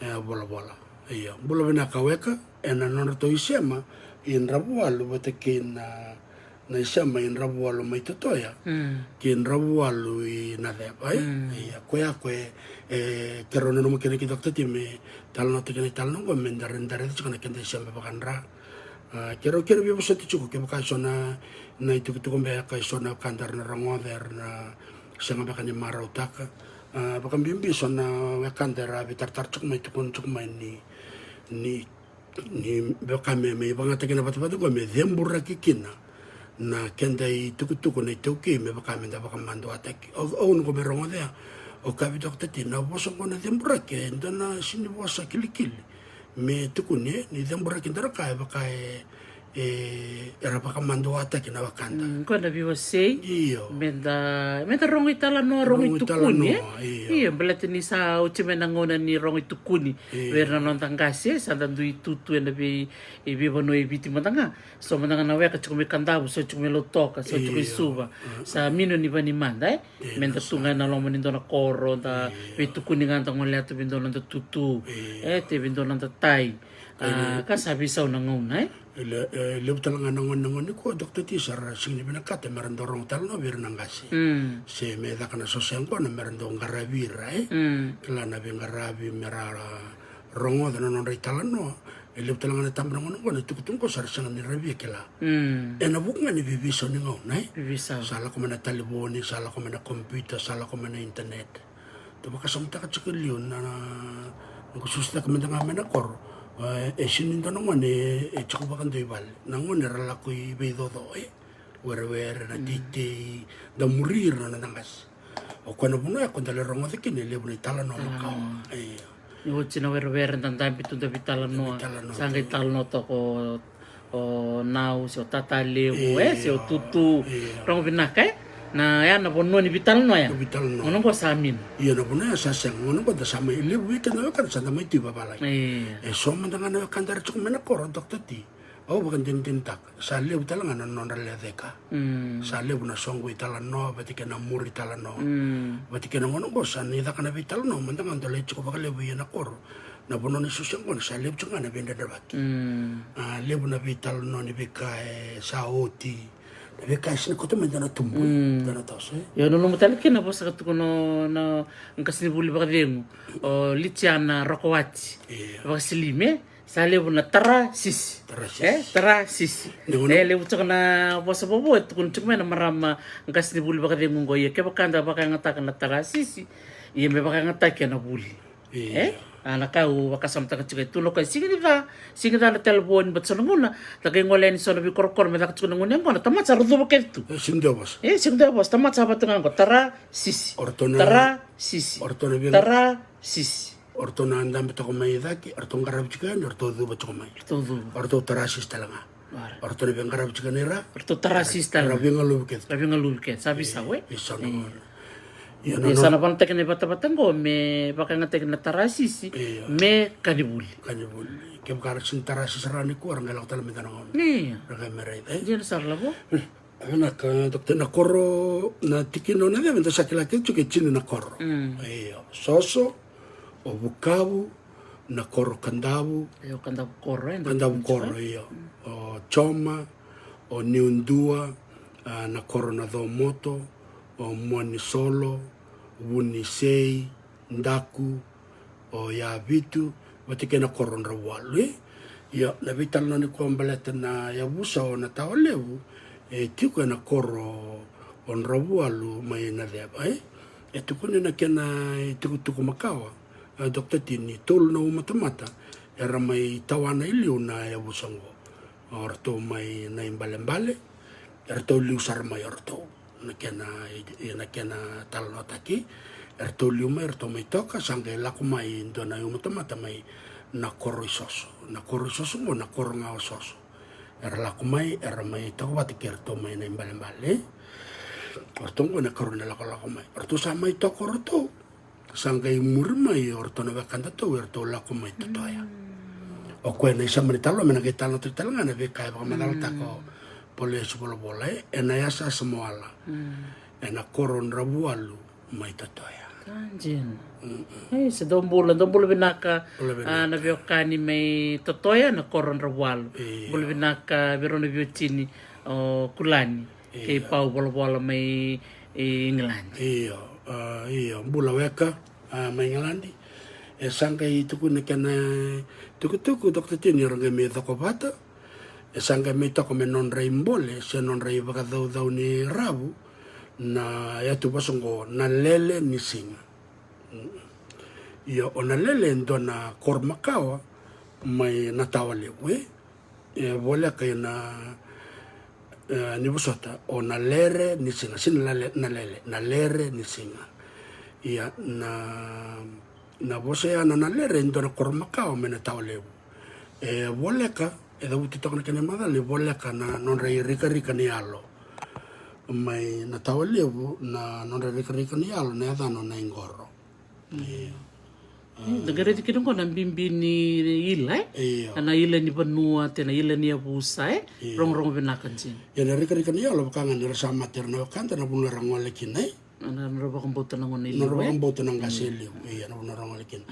e, Volavola. Io, bula vinaka weka, ena nodratou isema i Dravuwalu vata kei na, na isema i Dravuwalu mai Totoya, kei Dravuwalu i Naceva, e? Ia, koya, koya, e, keirau nanuma kina kei Doctor T me talanoataki na italanoa qo, me da, da raica tiko na keda isema vakadra. A, keirau, keirau veivosoti tiko kevaka eso na, na itukutuku beka eso na wekada era na rogoca, era na sega beka ni marautaka. A, vakabibi eso na wekada era veitaratara tiko mai, tukuna tiko mai ni, ni, ni vaka me, me vakayagataki na vatavata qo me ceburaki kina na keda itukutuku na iTaukei, me vaka me da vakamaduataki. Au, au noqu mai rogoca, au kaya vei Doctor T, na vosa qo na ceburaki, e dua na sega ni vosa kilikili. Me tukuni, e, ni ceburaki, dara ka e vaka e, e, era vakamaduataki na wekada. Mm, qo na veiwasei. Io. Me da, me da rogo italanoa, rogo italanoa, rogo itukuni, e? Io. Io, baleta ni sa oti mai na gauna ni rogo itukuni. Io. Vei ira na noda qase, e, sa da dui tutu ena vei, e, veivanua e Viti mada ga. So mada ga na weka tiko mai Kadavu, so tiko mai Lautoka, so tiko i Suva. Io. Sa mino ni vanimada, e? Io, me da tu ga ena loma ni dua na koro, da veitukuni ga, da gole yatu vei dua na noda tutu. Io. E, te vei dua na noda tai. A, ka sa veisau na gauna, e? E le-, e levu tale ga na gone, na gone nikua, Doctor T, sa ra sega ni vinakata me ra dau rogo talanoa vei ira na qase. Mm. Se me caka na soso yaqona me ra dau qaravi ira, e? Mm. Kila, na veiqaravi me ra rogoca na nodra italanoa. E levu tale ga na taba na gone qo, na itukutuku qo sa ra sega ni ra via kila. Mm. Ena vuku ga ni veiveisau ni gauna, e? Veiveisau. Sa lako mai na talevoni, sa lako mai na computer, sa lako mai na internet. Tou vakasamataka tiko e liu na, na, noqu susucaka mada ga mai na koro. E, e sega ni dua na gone e, e tiko vakadua i vale. Na gone era lako i veicoco, e. Werewere, na teitei, da muri ira na noda qase. O koya na vanua ya ko da lai rogoca kina e levu na italanoa makawa. Io. Ni oti na werewere da dabe tu da veitalanoa. Da veitalanoa. Sa qai talanoa toka o nau, se o tata levu, e, se o tutu. Io. Rogo vinaka, e? Na ya na vanua ni veitalanoa ya. Veitalanoa. Gauna qo sa mina. Io, na vanua ya sa sega. Gauna qo da sa mai, levu vei keda na wekada sa da mai tu i vavalagi. Io. E so mada ga na wekada era tiko mai na koro, Doctor T. Au vakadinadinataka sa levu tale ga na nodra leceka. Mm. Sa levu na soqo italanoa vata kei na muri talanoa. Mm. Vata kei na gauna qo sa ni caka na veitalanoa mada ga da lai tiko vakalevu i na koro. Na vanua ni susu yaqona sa levu tiko ga na veidredrevaki. Mm. A, levu na veitalanoa ni veika e sa oti. Na veika e sega ni kauta mai dua na tubu. Mm. Dua na toso, e? Io, nanuma tale kina na vosa ka tukuna o na qasenivuli vakacegu, o Litiana Rokowati. Io. Vakasilimi, e? Sa levu na tarasisi. Tarasisi. E, tarasisi. Ni gauna. E, levu toka na vosa vovo e tukuna tiko mai na marama qasenivuli vakacegu qo, ia kevaka da vakayagataka na tarasisi, ia me vakayagataki ena vuli. Io. E? A, na ka au vakasamataka tiko e tu na koya, sega ni ca, sega ni ca na talevoni, baleta so na gauna da qai gole yani so na veikorokoro me caka tiko na gunu yaqona, tamata sa ra cuva kece tu. E, sega ni dua vosa. E, sega ni dua vosa, tamata sa vata ga qo, tarasisi. O ratou na, tarasisi. O ratou na vei, tarasisi. O ratou na dabe toka mai cake, o ratou qaravi tiko yani, o ratou cuva tiko mai. Ratou cuva. O ratou tarasisi tale ga. Ora. O ratou na veiqaravi tiko yani ra. O ratou tarasisi tale ga. Ra veigaluvi kece. Ra veigaluvi kece. Sa veisau, e? Veisau na gauna. Io, na, sa na vanataki na vatavata qo me vakayagataki na tarasisi. Io. Me ka ni vuli. Ka ni vuli. Kevaka ra sega ni tarasisi rawa nikua, ra qai lako tale mai dua na gauna. Io. Ra qai me raica, e? Dina sara, lavo. Vinaka, Doctor, na koro, na tikina o Naceva eda sa kila kece tiko e tini na koro. Mm. Io, Soso, o Vukavu, na koro Kadavu. Io, Kadavu koro, e, Kadavu koro, io. Mm. O Joma, o Niudua, a, na koro Nacomoto, o Muanisolo, Vunisei, Daku, o Yavitu, vata kei na koro Dravualu, e. Io, na veitalanoa nikua baleta na yavusa o Natawalevu, e tiko ena koro o Dravualu mai Naceva, e. E tukuni na kena itukutuku makawa, e, Doctor T, ni tolu na umatamata era mai tawana i liu na yavusa oqo. O ratou mai Naibalebale, eratou liu sara mai o ratou. Na kena, na kena talanoataki, eratou liu mai, eratou mai toka, sa qai lako mai e dua na umatamata mai na koro i Soso. Na koro i Soso oqo, na koro ga o Soso. Era lako mai, era mai toka vata kei ratou mai Naibalebale. O ratou oqo na koro ni lakolako mai. O ratou sa mai toka o ratou. Sa qai muri mai o ratou na wekadatou, eratou lako mai Totoya. Mm. O koya na isema ni talanoa me na qai talanoataki tale ga na veika e vakamacalataka o Polo Yasi Volavola, e, ena yasayasa mo Ala. Mm. Ena koro Dravualu mai Totoya. Ka dina. Mm-mm. E, se dou bula, dou bula vinaka. Bula vinaka. A, na veiwekani mai Totoya, na koro Dravualu. Io. Bula vinaka vei rau na veiwatini, o Kulani. Io. Kei Pau Volavola mai, e, Igiladi. Io, a, io, bula weka, a, mai Igiladi. E sa qai tukuni na kena itukutuku, Doctor T, ni ra qai mai cokovata. E sa qai mai toka me nodra ibole se nodra ivakacaucau ni ravu na yatuvosa oqo, na lele ni siga. Mm. Io, o Nalele e dua na koro makawa mai Natawalevu, e. E voleka ina, e, ni vosota, o Nalere ni siga, sega ni Nale-, Nalele, Nalere ni siga. Ia, na, na vosa ya na Nalere e dua na koro makawa mai Natawalevu. E voleka, e cavuti toka na kena macala ni voleka na nodra irikarika ni yalo. Mai Natawalevu, na nodra irikarika ni yalo na yacana o Naiqoro. Io. E, da qai raici kina oqo na bibi ni ila, e? Io. Na ila ni vanua, te na ila ni yavusa, e? Io. Rogorogo vinaka dina. Ia na irikarika ni yalo, vaka ga ni ra sa mate ira na wekada, na vanua era gole kina, e? Nodra vakabauta na gone e liu, nodra vakabauta na qase e liu. Ia, na vanua ra gole kina.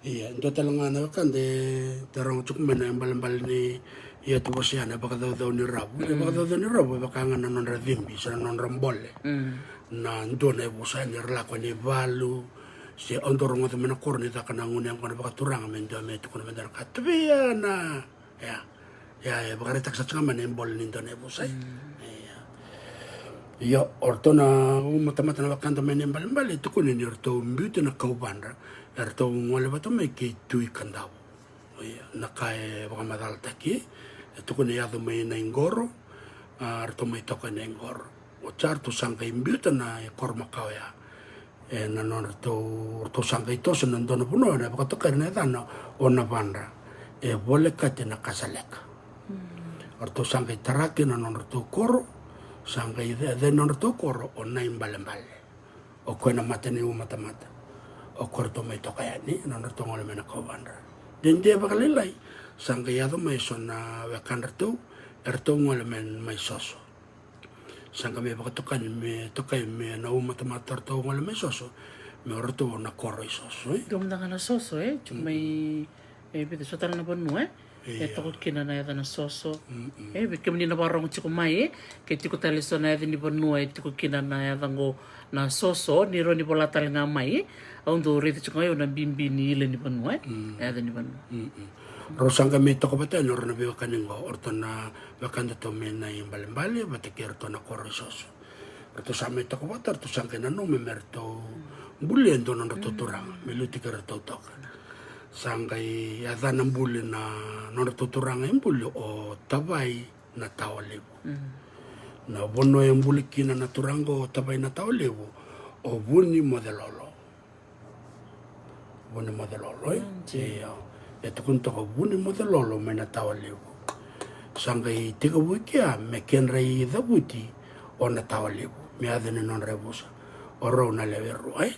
Ia, dua tale ga na wekada e taroga tiko mai na ibalebale ni yatu vosa ya, na vakacaucau ni ravu. E vakacaucau ni ravu e vaka ga na nodra cibi se na nodra bole. Na dua na yavusa ni ra lako ni valu se au dau rogoca mai na koro ni caka na gunu yaqona vakaturaga me dua me tukuna me dua na ka, tuvia na. Ia, ia, e vakaraitaka sara tiko ga mai na ibole ni dua na yavusa. Ia, o ratou na umatamata na wekada mai na ibalebale e tukuni ni ratou biuta na kauvadra, e ratou gole vata mai kei Tui Kadavu. Ia, na ka e vakamacalataki, e tukuni e yaco mai na iqoro, a ratou mai toka ena iqoro. Oti ya ratou sa qai biuta na koro makawa ya. E na nodratou, ratou sa qai toso na dua na vanua na vakatokai na yacana o Navadra, e volekati na Kasaleka. Ratou sa qai taraki na nodratou koro, sa qai yaca ni nodratou koro o Naibalebale. O koya na mata ni umatamata. O koya ratou mai toka yani, na nodratou gole mai na kauvadra. Dede vakalailai, sa qai yaco mai so na wekadratou, eratou gole mai, mai Soso. Sa qai mai vakatokani me tokai me na umatamata ratou gole mai Soso, me o ratou na koro i Soso, e? Dua mada ga na Soso, e? Tiko mai, e, vica so tale na vanua, e? E toka kina na yaca na Soso. E, vei kemuni na vakarogo tiko mai, e? Ke tiko tale so na yaca ni vanua, e tiko kina na yaca qo na Soso, ni rau ni vola tale ga mai, e? Au dau raica tiko ga, au na bibi ni ila ni vanua, e? Yaca ni vanua. Rau sa qai mai toka vata yani o rau na veiwekani qo, o ratou na wekadatou mai na ibalebale vata kei ratou na koro i Soso. Ratou sa mai toka vata, ratou sa qai nanuma me ratou bulia e dua nodratou turaga me liutaki ratou toka. Sa qai yacana buli na nodratou turaga e buli o Tavai na Tawa Levu. Na vanua e buli kina na turaga o Tavai na Tawa Levu, o Vunimocelolo. Vunimocelolo, e? Ia. E tukuni toka Vunimocelolo mai na Tawa Levu. Sa qai tekivu i kea me kedra icavuti o na Tawa Levu me yaca ni nodra yavusa o rau na lewe rua, e?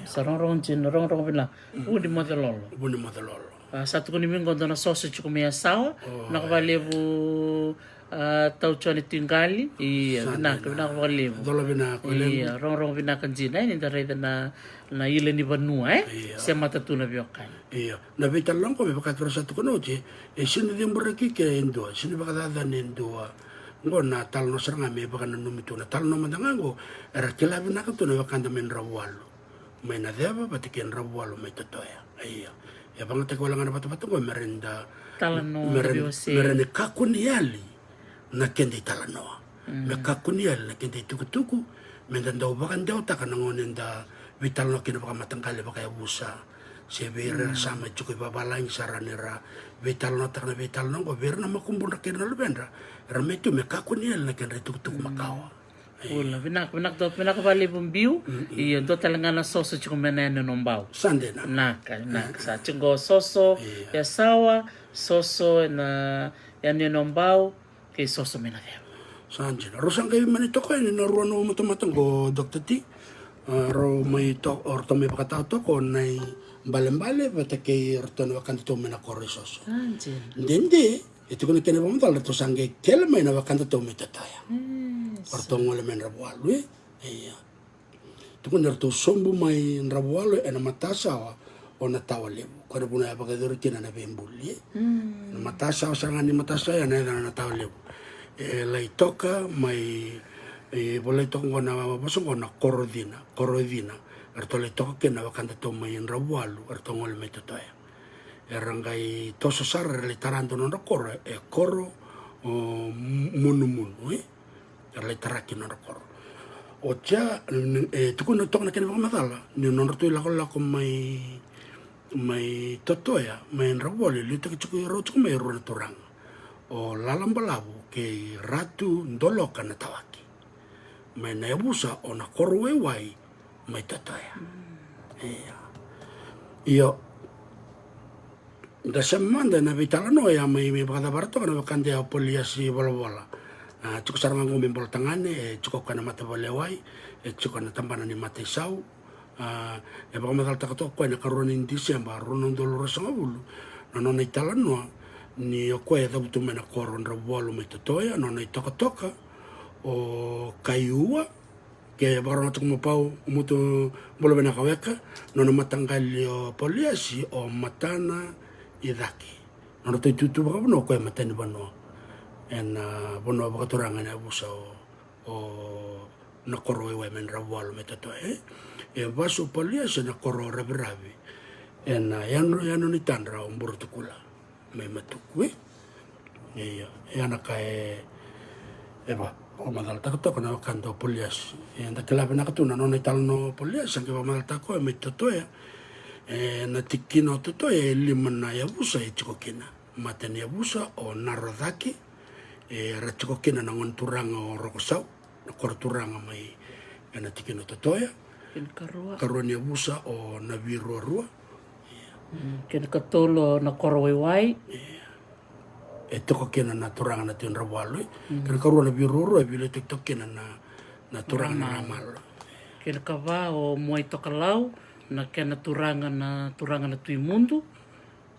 Sa rogorogo dina, rogorogo vinaka. Vunimocelolo. Vunimocelolo. A, sa tukuni mai qo dua na Soso tiko mai Yasawa. Vinaka vakalevu, a, Tau Jone Tuiqali. Ia, vinaka, vinaka vakalevu. Cola vinaka. Ia, rogorogo vinaka dina, e, ni da raica na, na ila ni vanua, e? Ia. Se matata tu na veiwekani. Ia. Na veitalanoa qo me vaka keirau sa tukuna oti, e sega ni ceburaki ke e dua, sega ni vakacacani e dua. Qo na talanoa sara ga me vakananumi tu, na talanoa mada ga qo, era kila vinaka tu na wekada mai Dravuwalu. Mai Naceva vata kei Dravuwalu mai Totoya. Ia. E vagataki wale ga na vatavata qo me rawa ni da, me rawa ni kakua ni yali na keda italanoa. Me kakua ni yali na keda itukutuku, me da dau vakadewataka na gauna eda veitalanoa kina vakamataqali, vakayavusa. Se vei ira era sa mai tiko i vavalagi, sa rawa ni ra veitalanoataka na veitalanoa qo vei ira na makubudra kei ira na luvedra era mai tu, me kakua ni yali na kedra itukutuku makawa. Ia. Vinaka, vinaka, dua, vinaka vakalevu Biu. Ia, dua tale ga na Soso tiko mai na yanuyanu o Bau. Sa dina. Vinaka, vinaka. Sa tiko qo Soso, ia, Yasawa, Soso ena yanuyanu o Bau, kei Soso mai Naceva. Sa dina. Rau sa qai mani toka yani na rua na umatamata qo, Doctor T. A, rau mai to-, o ratou mai vakatawa toka o Naibalebale vata kei ratou na wekadatou mai na koro i Soso. Sa dina. Dede, e tiko na kena vakamacala, ratou sa qai kele mai na wekadatou mai Totoya. O ratou gole mai Dravuwalu, e? Ia. Tukuni eratou sobu mai Dravuwalu ena matasawa o Natawa Levu. Koya na vanua e vakayacori kina na veibuli. Na matasawa sara ga ni matasawa ya na yacana Natawa Levu. E lai toka mai, e volai toka qo na vosa qo na Korocina, Korocina. Eratou lai toka kina na wekadatou mai Dravuwalu, eratou gole mai Totoya. Era qai toso sara, era lai tara dua na nodra koro, e Koro o Munumunu, e? Era lai taraki na nodra koro. Oti ya, e tukuna toka na kena vakamacala ni nodratou ilakolako mai, mai Totoya mai Dravuwalu, e liutaki tiko, rau tiko mai e rua na turaga, o Lala Balavu kei Ratu Doloka na Tawaki, mai na yavusa o Nakorowaiwai mai Totoya. Ia. Io. Da sema mada ena veitalanoa ya mai, mai vakacavara toka na wekada ya o Poliasi Volavola. A, tiko sara ga qo mai Bolatagane, e tiko koya na mataveilewai, e tiko na tabana ni mataisau. A, e vakamacalataka toka koya na ikarua ni Diseba, rua na udolu ruasagavulu, na nona italanoa ni o koya e cavutu mai na koro Dravuwalu mai Totoya, na nona itokatoka o Kaiua, Ke vakarorogo tiko mai o Pau, Mutu, bula vinaka weka. Nona mataqali o Pauliasi o Matana i Cake. Nona itutu vakavanua o koya e Matanivanua. Ena vanua vakaturaga ena yavusa o, o na koro waiwai mai Ravualu mai Totoya, e. E vasu o Pauliasi ena koro o Raviravi. Ena yano, yano ni tadra o Buretuku Kula mai Matuku, e. Ia, ia na ka e, e va, vakamacalataka toka na wekada o Pauliasi. Eda kila vinaka tu na nona italanoa o Pauliasi, sa qai vakamacalataka o koya mai Totoya. Ena tikina o Totoya e lima na yavusa e tiko kina. Mata ni yavusa o Narocake, e, era tiko kina na gone turaga o Rokosau, na koro turaga mai ena tikina o Totoya. Kena karua. Karua ni yavusa o Naviruarua. Mm, kena katolu o Nakorowaiwai. Ia. E tiko kina na turaga na Tui Dravualu. Mm. Kena karua Naviruarua, e veiliutaki toka kina na, na turaga na Ramalu. Ramalu. Kena kava o Muaitokalau, na kena turaga na, turaga na Tui Mudu.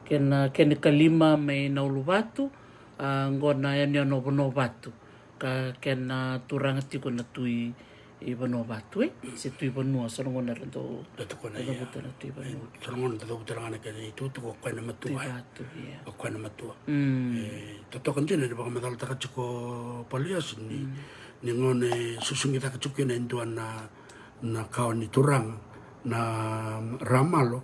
Kena, kena kalima mai Nauluvatu, a, qo na yanuyanu o Vanuavatu. Ka kena turaga tiko na Tui, e, Vanuavatu, e? Se Tui Vanua, so na gauna era dau, dau tukuna, ia, cavuta na Tui Vanua. E, so na gauna dau cavuta ga na kena itukutuku, o koya na matua, e? Tui Vatu, ia. O koya na matua. Mm. E, totoka dina ni vakamacalataka tiko o Pauliasi ni, mm, ni gauna e susugi cake tiko kina e dua na, na kawa ni turaga, na Ramalu,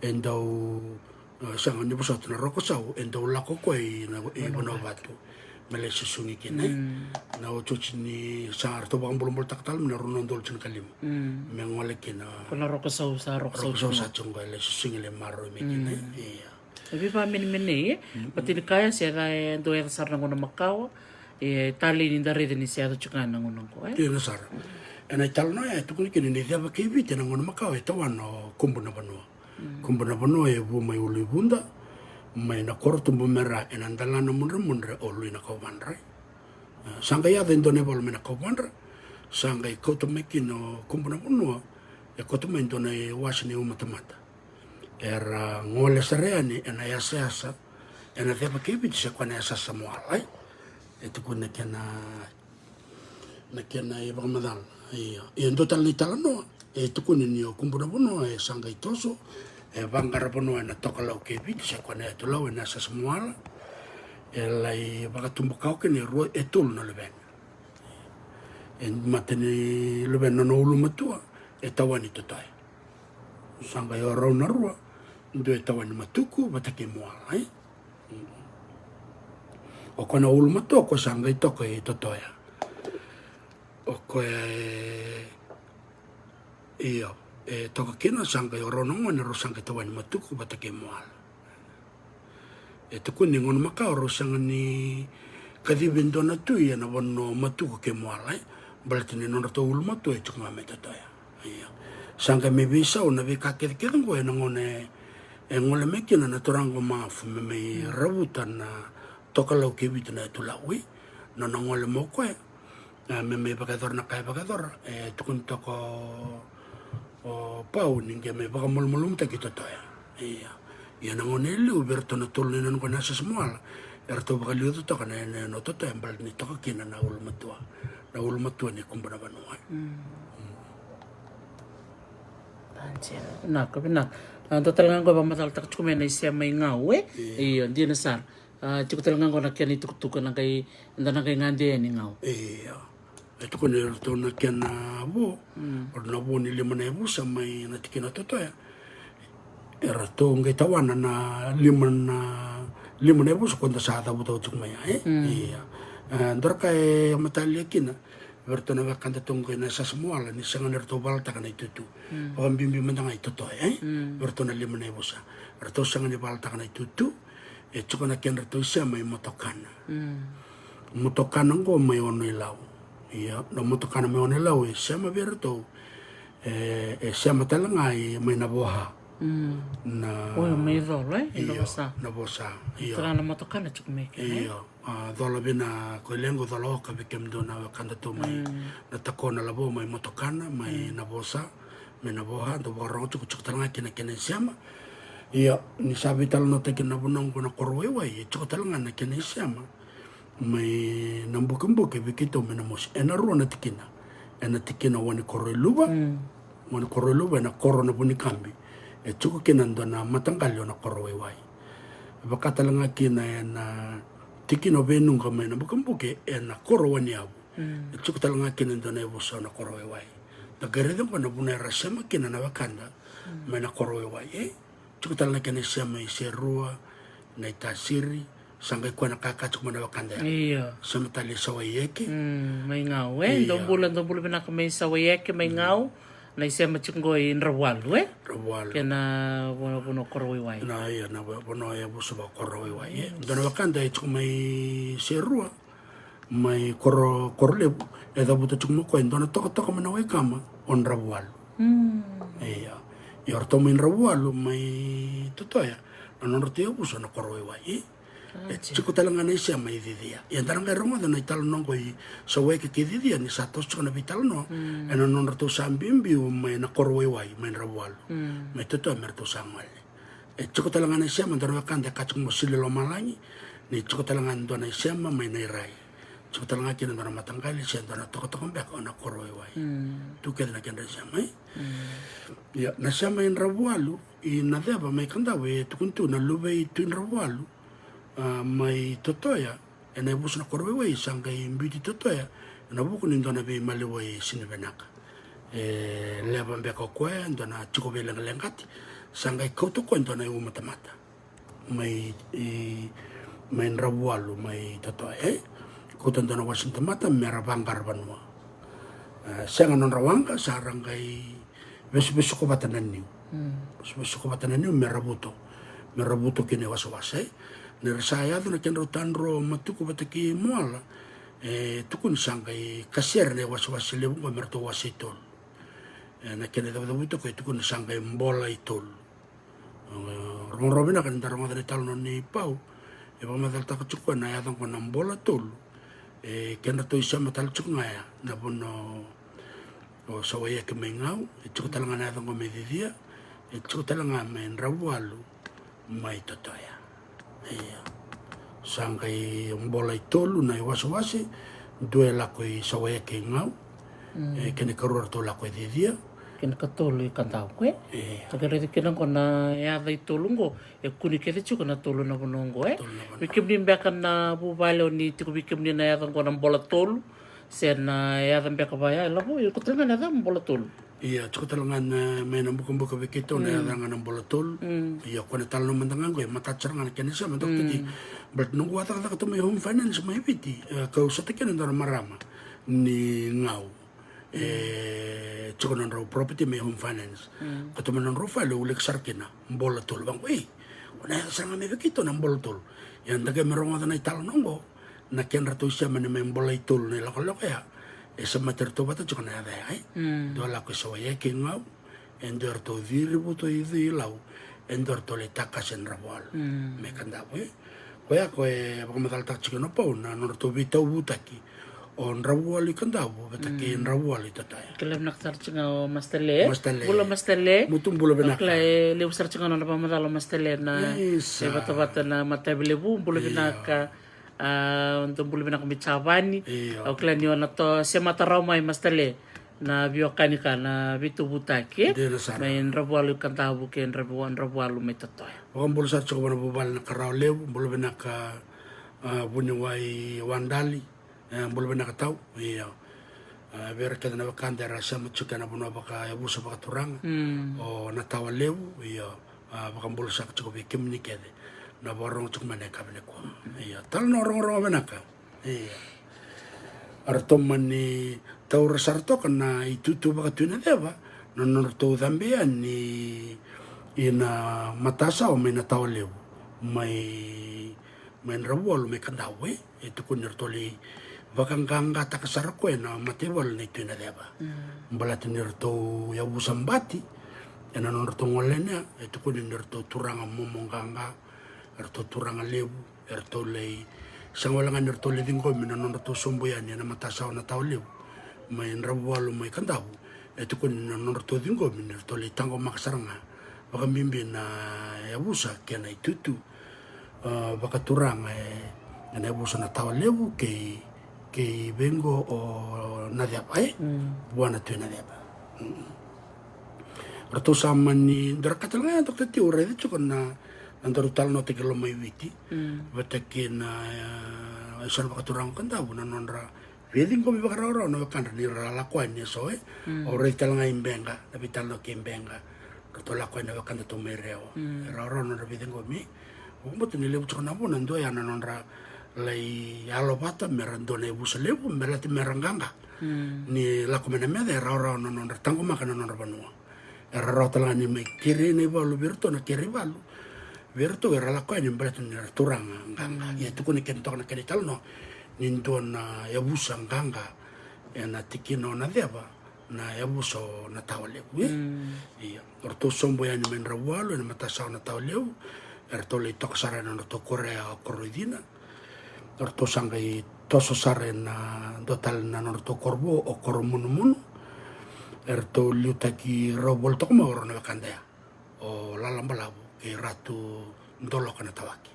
e dau E, sega ni vosota na Rokosau, e dau lako o koya i na, i Vanuavatu me lai susugi kina, e. Mm. Na otioti ni sa ratou vakabulabulataka tale mai na rua na udolu tinikalima. Mm. Me gole kina. Ko na Rokosau sa, Rokosau sa tiko qo, e lai susugi, lai maroroi mai kina, e. Mm. Ia. E veivakamenemenei, e. Mm. Baleta ni kaya se ra, e dau yaco sara na gauna makawa, e talei ni da raica ni se yaco tiko ga na gauna qo, e. Dina sara. Ena italanoa e tukuni kina ni ceva kei Viti ena gauna makawa e tawana o Kubu na Vanua. Mm. Kubu na Vanua e vu mai Uluivuda, mai na koro tubu me ra, ena dala na mudremudre o Lui na Kauvadra. E, sa qai yaco e dua na ivola mai na Kauvadra, sa qai kauta mai kina o Kubu na Vanua, e kauta mai e dua na iwase ni umatamata. Era gole sara yani ena yasayasa, ena ceva kei Viti se koya na yasayasa Moala, e. E tukuni na kena na kena ivakamacala. Ia, ia dua tale na italanoa e tukuni ni o Kubu na Vanua e sa qai toso, e vaqara vanua ena Tokalau kei Viti se koya na Yatu Lau ena yasayasa Moala. E lai vakatubu kawa kina e rua, e tolu na luvena. E mata ni luvena nona ulumatua e tawani Totoya. Sa qai o rau na rua, dua e tawani Matuku vata kei Moala, e. O koya na ulumatua o koya sa qai toka i Totoya. O koya e, io, e toka kina, sa qai o rau na gone rau sa qai tawani Matuku vata kei Moala. E tukuni ni gauna makawa rau sega ni kacivi e dua na tui ena vanua o Matuku kei Moala, e. Baleta ni nodratou ulumatua e tiko ga mai Totoya. Ia. Sa qai mai veisau na veika kecekece qo ena gauna e, e gole mai kina na turaga o Mafu me mai, mm, ravuta na Tokalau kei Viti na Yatu Lau, e. Nona gole mai o koya, e, me mai vakayacora na ka e vakayacora, e tukuni toka o, o Pau ni qai mai vakamalumalumutaki Totoya. Ia. Ia na gauna e liu vei iratou na tolu na yanuyanu qo na yasayasa Moala, eratou vakaliuca toka na yanuyanu o Totoya, e, baleta ni toka kina na ulumatua, na ulumatua ni Kubu na Vanua. Mm. Mm. Vinaka, vinaka. A, dua tale ga qo e vakamacalataka tiko mai na isema i Gau, e? Io. Io, dina sara. A, tiko tale ga qo na kena itukutuku, na qai, eda na qai gade yani Gau. Io. E tukuni iratou na kena vo, mm, o na vo ni lima na yavusa mai na tikina o Totoya. Eratou qai tawana na lima na, lima na yavusa ko da sa cavucavu tiko mai, e? Mm. Ia. E, dua na ka e matalia kina vei iratou na wekada tu qo ena yasayasa Moala ni sega ni ratou valataka na itutu. Mm. Vakabibi mada ga i Totoya, e? Mm. Vei iratou na lima na yavusa. Ratou sega ni valataka na itutu. E tiko na kedratou isema i Motokana. Mm. Motokana qo mai Ono-i-Lau. Ia, na Motokana mai Ono-i-Lau e sema vei iratou. E, e sema tale ga i mai Navoha. Mm. Na, o, mai Colo, e? Io, Navosa. Navosa, io. Tara na Motokana tiko mai kina, e? Io. A, Colo Vina, ko i lequ Colo Oka, vei kemudou na wekada tu mai, mm, na Tako na Lavo mai Motokana, mai, mm, Navosa, mai Navoha, dou vakarorogo tiko, tiko tale ga kina kena isema. Ia, ni sa veitalanoataki na vanua qo na Korowaiwai, e tiko tale ga na kena isema mai Nabukebuke vei keitou mai Namosi. Ena rua na tikina. ena tikina o Wanikoro i Luva. Wanikoro i Luva ena koro na Vunikabi. E tiko kina e dua na mataqali o na koro waiwai. Vaka tale ga kina ena tikina o Veinuqa mai na bukebuke ena koro Waniyavu. E tiko tale ga kina e dua na yavusa o na koro waiwai. Da qai raica oqo na vuna era sema kina na wekada mai na koro waiwai, e? Tiko tale ga kina i sema i Serua, na i Tasiri, sa qai koya na kaka tiko mai na wekada ya. Io. Sema tale i Sawaieke. Mm, mai Gau, e? Io. Dou bula, dou bula vinaka mai Sawaieke, mai Gau. Na i sema tiko qo i Dravualu, e? Dravualu. Kei na vanua, vanua koro waiwai. Na, io, na va-, vanua yavusa vaka koro waiwai, e? Dua na wekada e tiko mai Serua, mai koro, koro levu, e cavuta tiko mai koya e dua na tokatoka mai na waikama o Dravualu. Mm. Io. Io, ratou mai Dravualu, mai Totoya, na nodratou yavusa na koro waiwai. E tiko tale ga na i sema i Cicia. Ia da na qai rogoca na i talanoa oqo i Sawaieke kei Cicia ni sa toso tiko na veitalanoa ena nodratou sa biubiu mai na koro waiwai mai Dravualu. Mai Totoya me ratou sa gole. E tiko tale ga na i sema, dua na wekada e ka tiko mo Sili Lomalagi, ni tiko tale ga e dua na i sema mai Nairai. Tiko tale ga kina e dua na mataqali se dua na tokatoka beka o na koro waiwai. Tu kece na kedra i sema, e? Ia, na sema i Dravualu i Naceva mai Kadavu e tukuni tu na luve i Tui Dravualu, a, mai Totoya, ena yavusa na koro waiwai sa qai biuti Totoya ena vuku ni dua na veimaliwai sini vinaka. E leva beka o koya e dua na tiko veileqaleqati, sa qai kauta o koya e dua na i uma tamata mai, i, mai Dravualu, mai Totoya, e? Kauta e dua na wase ni tamata me ra vaqara vanua. E, sega nodra waqa, sa ra qai vesuvesuka vata na niu. Vesuvesuka vata na niu me ra vuto, me ra vuto kina i wasewase. Ni ra sa yaco na kedrau tadro Matuku vata kei Moala, e tukuni sa qai kasere na i wasewase levu oqo me ratou wase i tolu. E, na kena i cavucavuta oqo e tukuni sa qai bola i tolu. E, rogorogo vinaka ni da rogoca na i talanoa nei Pau, e vakamacalataka tiko na yaca oqo na bola tolu. E, kedratou i sema tale tiko ga ya na vanua o Sawaieke mai Gau, e tiko tale ga na yaca oqo mai Cicia, e tiko tale ga mai Dravualu, mai Totoya. Ia. Sa qai bola i tolu na i wasewase, dua e lako i Sawaieke i Gau, e, kena i karua ratou lako i Cicia. Kena i katolu i Kadavu, e? Ia. Sa qai raica kina oqo na yaca i tolu oqo, e kune kece tiko na tolu na vanua oqo, e? Tolu na vanua. Vei kemuni beka na vuvale o ni tiko vei kemuni na yaca oqo na bola tolu, se na yaca beka vaya, e lavo, e ko tale ga na yaca bola tolu. Ia, tiko tale ga na, mai na bukabuka vei keitou na yaca ga na bola tolu. Ia, ko na talanoa mada ga oqo, e matata sara ga na kena i sema, dr t. But noqu a cakacaka tu mai home finance mai Viti, e, kau sota kina e dua na marama ni Gau. E tiko na nodrau property mai home finance. Ko tu mai na nodrau file, e ulika sara kina bola tolu. Vaqo, ei, ko na yaca sara ga mai vei keitou na bola tolu. Ia, da qai mai rogoca na i talanoa oqo, na kedratou i sema ni mai bola i tolu na i lakolako ya. E semati iratou vata tiko na yaca ya, e? Dua lako i Sawaieke i Gau, e dua eratou ciri vuto i Cilau, e dua eratou lai takasi e Dravualu mai Kadavu, e? Koya ko e vakamacalataka tiko na Pau na nodratou veitauvutaki o Dravualu i Kadavu vata kei Dravualu i Totoya. Kila vinaka sara tiko ga o Mastale. Mastale. Bula Mastale. Mutu bula vinaka. Kila e levu sara tiko ga na nona vakamacala o Mastale na, isa, e vatavata na matavi levu. Bula vinaka. A, dou bula vinaka mai Javani. Io. Au kila ni o na to semata rawa mai Mastale na veiwekani ka na veitauvutaki, e? Dina sara. Mai Dravualu i Kadavu kei Dravu-, Dravualu mai Totoya. Vakabula sara tiko vua na vuvale na Karawa Levu, bula vinaka, a, vuniwai Wadali, e, bula vinaka tau, io. A, vei ira kece na wekada era sema tiko ena vanua vakayavusa vakaturaga, o Natawa Levu, io. A, vakabula saka tiko vei kemuni kece na vakarogo tiko mai na yakavi nikua. Io, talanoa rogorogo vinaka. Io. Eratou mani taura sara toka na itutu vakatui Naceva na nodratou cabe yani ina matasawa mai Natawa Levu, mai, mai Dravualu mai Kadavu, e? E tukuni ni ratou lai vakaqaqataka sara koya na mataivalu nei Tui Naceva. Baleta ni ratou yavusa bati ena nodratou gole yani, e tukuni ni ratou turaga momo qaqa, eratou turaga levu, eratou lai, sega wale ga ni ratou lai ciqomi na nodratou sobu yani ena matasawa Natawa Levu mai Dravualu mai Kadavu. E tukuni na nodratou ciqomi ni ratou lai taqomaka sara ga vakabibi na yavusa kei na itutu, a, vakaturaga, e, ena yavusa Natawa Levu kei kei vei qo o Naceva, e? Vua na Tui Naceva. Ratou sa mani dua ra ka tale ga ya, Doctor T, au raica tiko na, na daru talanoataki Lomaiviti vata kei na, e, e so na vakaturaga o Kadavu, na nodra veiciqomi vakarawarawa na wekadra ni ra lako yani e so, e? Au raica tale ga i Beqa, na veitalanoa kei Beqa. Ratou lako yani na wekadatou mai Rewa. E rawarawa na nodra veiciqomi. Au vakabauta ni levu tiko na vuna, dua ya na nodra lai yalo vata me ra dua na yavusa levu, me lati me ra qaqa. Ni lako mai na meca, e rawarawa na nodra taqomaka na nodra vanua. Era rawa tale ga ni mai kerei na ivalu vei iratou, na kere ivalu vei iratou, era lako yani baleta ni ra turaga qaqa. Ia tukuni kina toka na kena italanoa ni dua na yavusa qaqa ena tikina o Naceva, na yavusa o Natawalevu, e? Ia, o ratou sobu yani mai Dravualu ena matasawa o Natawalevu, eratou lai toka sara ena nodratou koro ya o Koroicina. Eratou sa qai toso sara ena dua tale na nodratou koro vou, o Koromunumunu. Eratou liutaki rau voli toka mai o rau na wekada ya, o Lala Balavu kei Ratu Doloka Natawaki,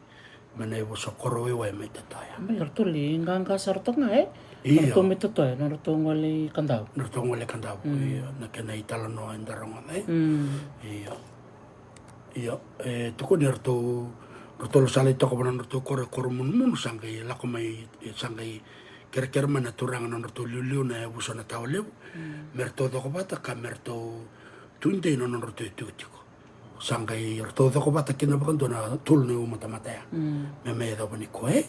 mai na yavusa o Korowaiwai mai Totoya. Mai ratou lai qaqa sara toka ga, e? Io. Ratou mai Totoya, na ratou gole i Kadavu. Na ratou gole i Kadavu, io, na kena italanoa eda rogoca, e? Io. Io, e, tukuni eratou, ratou sa lai toka vua na nodratou koro e Koromunumunu, sa qai lako mai, e, sa qai kerekere mai na turaga na nodratou liuliu na yavusa o Natawalevu me ratou cokovata ka me ratou tudei na nodratou itikotiko. Sa qai ratou cokovata kina vakadua na tolu na iumatamata ya me mai yacova nikua, e?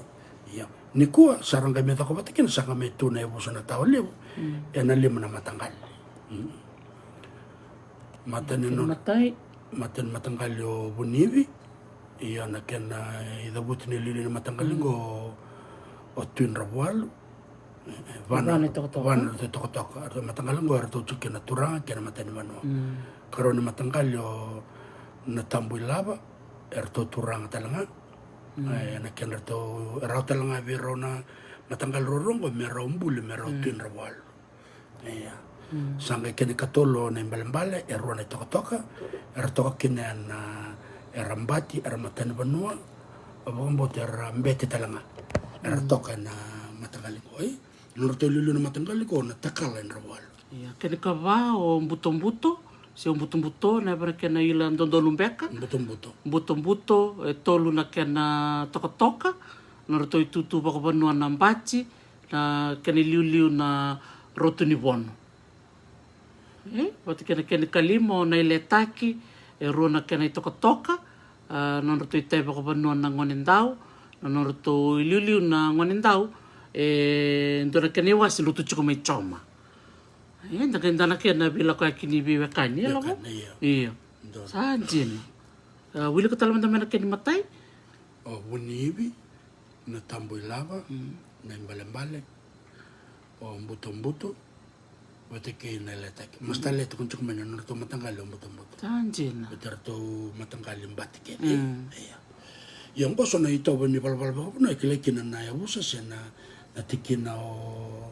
Ia, nikua sa ra qai mai cokovata kina, sa qai mai tu na yavusa o Natawalevu ena lima na mataqali. Mata ni, kena no, matai. Mata ni mataqali o Vunivi. Ia, na kena icavuti ni liuliu ni mataqali qo o Tui Dravualu. E, e, va na, va na itokatoka. Va na itokatoka. Eratou mataqali qo eratou tiko kina na turaga kei na matanivanua. Karua ni mataqali o Natabuilava, eratou turaga tale ga. E, na kena ratou, e rawa tale ga vei rau na mataqali ruarua qo me rau buli, me rau Tui Dravualu. Ia. Sa qai kena ikatolu o Naibalebale, e rua na itokatoka, era toka kina ena, era bati, era matanivanua, au vakabauta era bete tale ga. Era toka ena mataqali qo, e? Na nodratou liuliu na mataqali qo na Takala e Dravualu. Ia, kena ikava o Butobuto, se o Butobuto, na yava na kena ila dodonu beka. Butobuto. Butobuto, e tolu na kena tokatoka, na nodratou itutu vakavanua na bati, na kena iliuliu na Rotu ni Vono. E, vata kei na kena ikalima o Nailetaki, e rua na kena itokatoka, a, na nodratou itavi vakavanua na Gonedau, na nodratou iliuliu na Gonedau, e dua na kena iwase lutu tiko mai Joma. E, da qai da na kena veilakoyaki ni veiwekani, e lavo? Wekani, io. Io. Dua. Sa dina. A, wilika tale mada mai na kena imatai. O Vunivi, Natabuilava, Naibalebale, o Butobuto, vata kei Nailetaki. Mas tale e tukuni tiko mai na nodratou mataqali o Butobuto. Sa dina. Vata ratou mataqali bati kece. Ia. Ia, qo so na itovo ni valavala vakavanua e kilai kina na yavusa se na, na tikina o,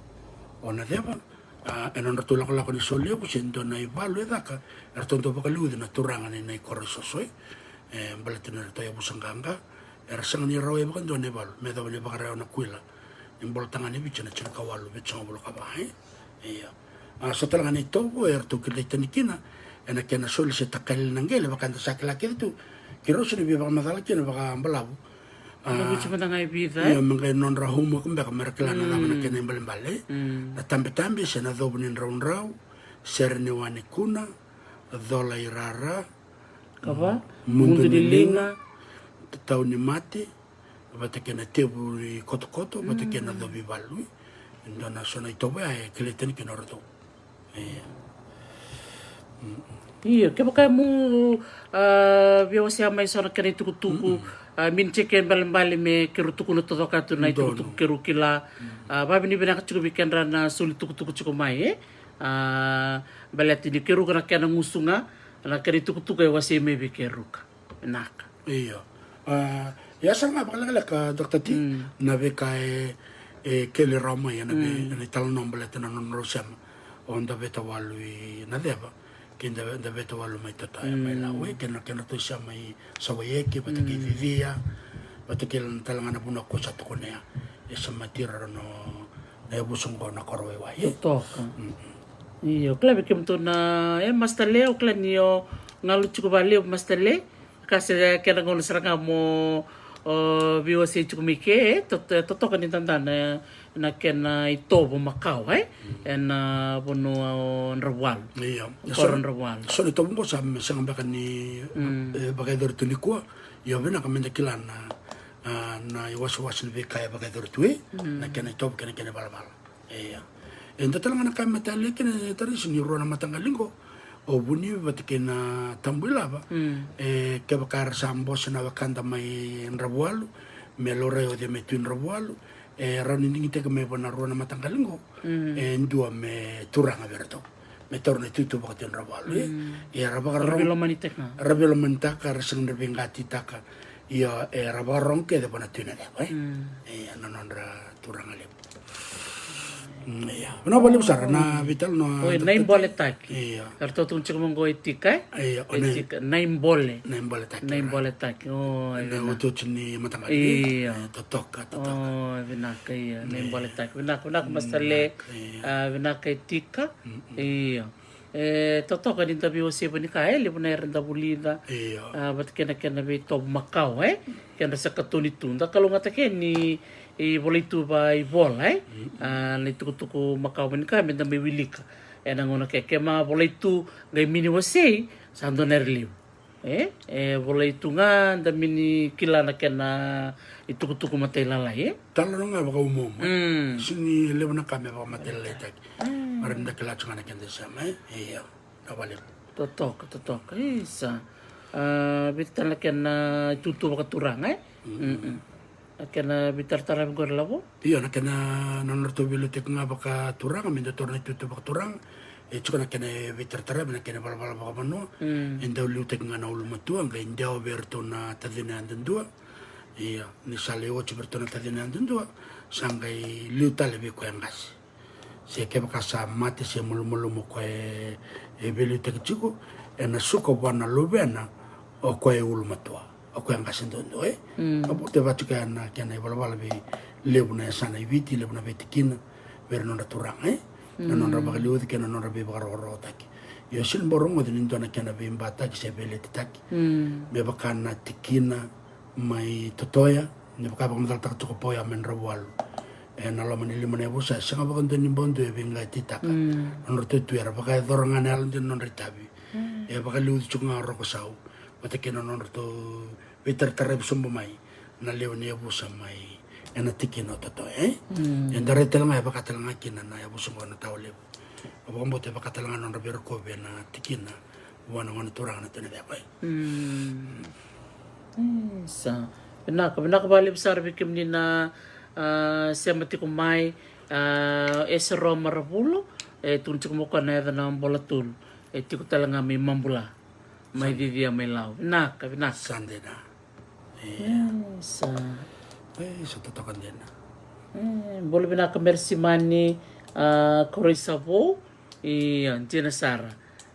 o Naceva. A, ena nodratou lakolako ni solevu se dua na ivalu e caka, eratou dau vakaliuci na turaga ni na ikoro e soso, e, baleta ni ratou yavusa qaqa, era sega ni rawai vakadua na ivalu me yacova ni vakarawa na kuila ni bolo tagane Viti ena tinikawalu vitusagavulu ka va, e? Ia. A, so tale ga na itovo eratou kilai tani kina ena kena soli se takali na qele, vaka eda sa kila kece tu, keirau sa na via vakamacala kina vakabalavu. A, na Viti mada ga e vica, e? Ia, me qai nodra homework beka me ra kila na cava na kena ibalebale, e? Na tabetabe se na covu ni draudrau, sere ni wa ni kuna, cola i rara, ka va, mudu ni liga, tatau ni mate, vata kei na tevu i kotokoto, vata kei na covi valu. E dua na so na itovo ya e kilai tani kina o ratou. Ia. Ia, kevaka e mu, a, via wasea mai so na kena itukutuku, a, mini teke balebale me keirau tukuna taucoko tu na itukutuku keirau kila, a, vavinavinaka tiko vei kedra na soli tukutuku tiko mai, e? A, baleta ni keirau ka na kena gusu ga, na kena itukutuku e wasei mai vei keirau ka. Vinaka. Io. A, ia sa ga vakalekaleka, Doctor T, na veika e, e kele rawa mai ena vei, ena italanoa baleta na nodrau sema o Davetawalu i Naceva kei Dave-, Davetawalu mai Totoya, mai Lawe, kei na, kei na kedratou sema i Sawaieke vata kei Cicia, vata kei na tale ga na vanua ko sa tukuna ya. E semati ira na, na yavusa oqo na koro waiwai, e? Totoka. Mm. Io, kila vei kemudou na, e, Master Le, au kila ni o galu tiko vakalevu, Master Le. Ka se kena gauna sara ga mo, o, veiwasei tiko mai ke, e, to-, to-, totoka ni dada na, na kena itovo makawa, e? Mm. Ena vanua o Dravualu. Io. Koro Dravualu. So na itovo oqo sa me sega beka ni, mm, e, vakayacori tu nikua. Io, vinaka meda kila na, a, na iwasewase ni veika e vakayacori tu, e? Mm. Na kena itovo kei na kena ivalavala. Ia. E dua tale ga na ka me talei kina, e, Tarisi, ni rua na mataqali qo, o Vunivi vata kei na Tabuilava. Mm. E, kevaka era sa bose na wekada mai Dravualu, me laurai oce mai Tui Dravualu, e rawa ni digitaki mai vua na rua na mataqali qo, mm, e dua me turaga vei iratou. Me taura na itutu vaka Tui Dravualu, e? Mm. Ia, era vakarorogo. Era veilomanitaka. Era veilomanitaka, era sega ni veiqatitaka. Ia, era vakarorogo kece vua na Tui Naceva, e? Mm. Ia, na nodra turaga levu. Mm, ia. Vinaka vakalevu sara na veitalanoa. Oi, na iboletaki. Ia. Eratou tukuna tiko mai qo e tika, e? Ia, o, e na tika. Na ibole. Na iboletaki. Na iboletaki. O, e na vinaka. Otioti ni mataqali. Ia. E, totoka, totoka. O, vinaka, ia. Na iboletaki. Vinaka, vinaka, Master Le. Vinaka, ia. A, vinaka e tika. Mm, mm. Ia. E totoka ni da veiwasei vua ni ka, e, levu na era da vulica. Io. A, vata kei na kena veitovo makawa, e? Kedra sa katoni tu. Da kalougata ke ni, e, volai tu vakaivola, e? Mm. A, na itukutuku makawa vua ni ka me da mai wilika. Ena gauna ke, ke ma volai tu, qai mini wasei, sa dua na era levu. E, e volai tu ga, da mini kila na kena itukutuku matailalai, e? Talanoa ga vakaumauma. Mm. Sega ni levu na ka me vakamatalailaitaki. Mm. Mara ni da kila tu ga na keda isema, e? Io. Na vale. Totoka, totoka. Isa. A, vei tale na kena itutu vakaturaga, e? Mm. Mm-mm. Na kena veitarataravi qori, Lavo? Io, na kena, na nodratou veiliutaki ga vakaturaga, me da taura na itutu vakaturaga. E tiko na kena veitarataravi, na kena valavala vakavanua. Mm. E dau liutaki ga na ulumatua, qai dewa vei iratou na tacina yadudua. Ia, ni sa lai oti vei iratou na tacina yadudua, sa qai liu tale vei koya e qase. Se kevaka sa mate se malumalumu o koya e, e veiliutaki tiko, ena suka vua na luvena o koya e ulumatua, o koya e qase duadua, e? Mm. A, vata vata tiko ya na kena ivalavala vei levu na yasana i Viti, levu na veitikina, vei ira nodra turaga, e? Na nodra, mm, vakaliuci kei na nodra veivakarokorokotaki. Io, sega ni bau rogoci ni dua na kena veibataki se veiletitaki. Mm. Me vaka na tikina mai Totoya, ni vaka vakamacalataka tiko o Pauya mai Dravualu. Ena loma ni lima na yavusa, e sega vakadua ni bau dua e veiqatitaka. Mm. Nodratou tu era vakayacora ga na yalodina na nodra itavi. Mm. E vakaliuci tiko ga o Roko Sau vata kei na nodratou veitarataravi sobu mai na lewe ni yavusa mai ena tikina o Totoya, e? Mm. Eda rai tale ga, e vaka tale ga kina na yavusa oqo na Tawa Levu. Au vakabauta e vaka tale ga na nodra veirokovi ena tikina vua na gone turaga na Tui Naceva, e? Mm. Isa. Vinaka, vinaka vakalevu sara vei kemuni na, a, sema tiko mai, a, Esero Maravulo, e tukuna tiko mai o koya na yaca na bola tolu. E tiko tale ga mai Mabula. Mai Cicia mai Lau. Vinaka, vinaka. Sa dina. Ia. E, sa. E, sa totoka dina. E, bula vinaka Merisimani, a, Koroisavou. Ia, dina sara.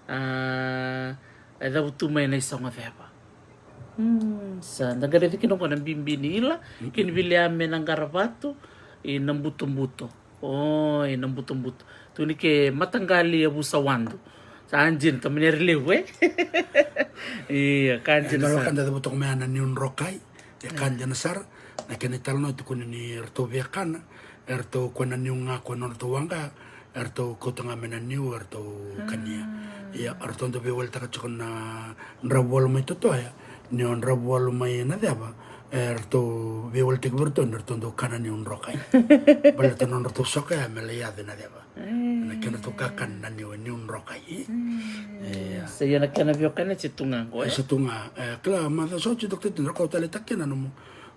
A, e cavutu mai na isogoceva. Mm, sa da qaravi kina oqo na bibi ni ila, mm, kei ni vilia me na qaravatu, i na butobuto. Oi, na butobuto. Tukuni ke mataqali yavusa wadu. Sa dina, tamani era levu, e? Ia, ka dina sara. E, na wekada cavuta tiko mai na niu drokai. E ka dina sara. Na kena italanoa e tukuni ni ratou viakana. Eratou kua na niu ga, kua na nodratou waqa. Eratou kauta ga mai na niu, eratou kania. Ia, eratou dau veiwalitaka tiko na Dravualu mai Totoya. Ni o Dravualu mai Naceva, eratou veiwalitaki vei iratou ni ratou dau kana niu drokai. Baleta na nodratou soka ya me lai yaco i Naceva. Mm. Na kedratou kakana na niu, niu drokai. Mm. Ia. Sa ia na kena veiwekani se tu ga qo, e? Sa tu ga, e, kila, macawa sa oti, Doctor Tino, kau taleitaka kina nomu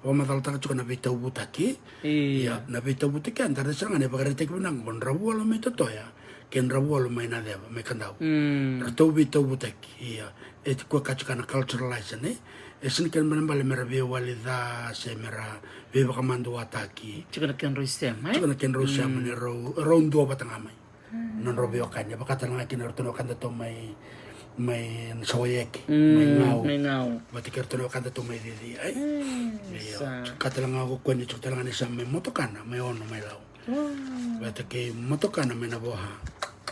vakamacalataka tiko na veitauvutaki. Ia. Ia, na veitauvutaki ya, da raica sara ga na ivakaraitaki vinaka qo, Dravualu mai Totoya kei Dravualu mai Naceva, mai Kadavu. Mm. Ratou veitauvutaki, ia. E tiko e ka tiko na culturalization, e? E sega ni kena ibalebale mera veiwali ca se mera veivakamaduataki. Tiko na kedrau isema, e? Tiko na kedrau isema, mm, ni rau, rau dua vata ga mai. Mm. Nodrau veiwekani, e vaka tale ga kina ratou na wekadatou mai, mai Sawaieke, mm, mai Gau. Mai Gau. Vata kei ratou na wekadatou mai Cicia, e? Mm, ia, sa. Ka tale ga ko koya ni tiko tale ga ni sa mai Motokana, mai Ono, mai Lau. Vata kei motokana mai na vosa.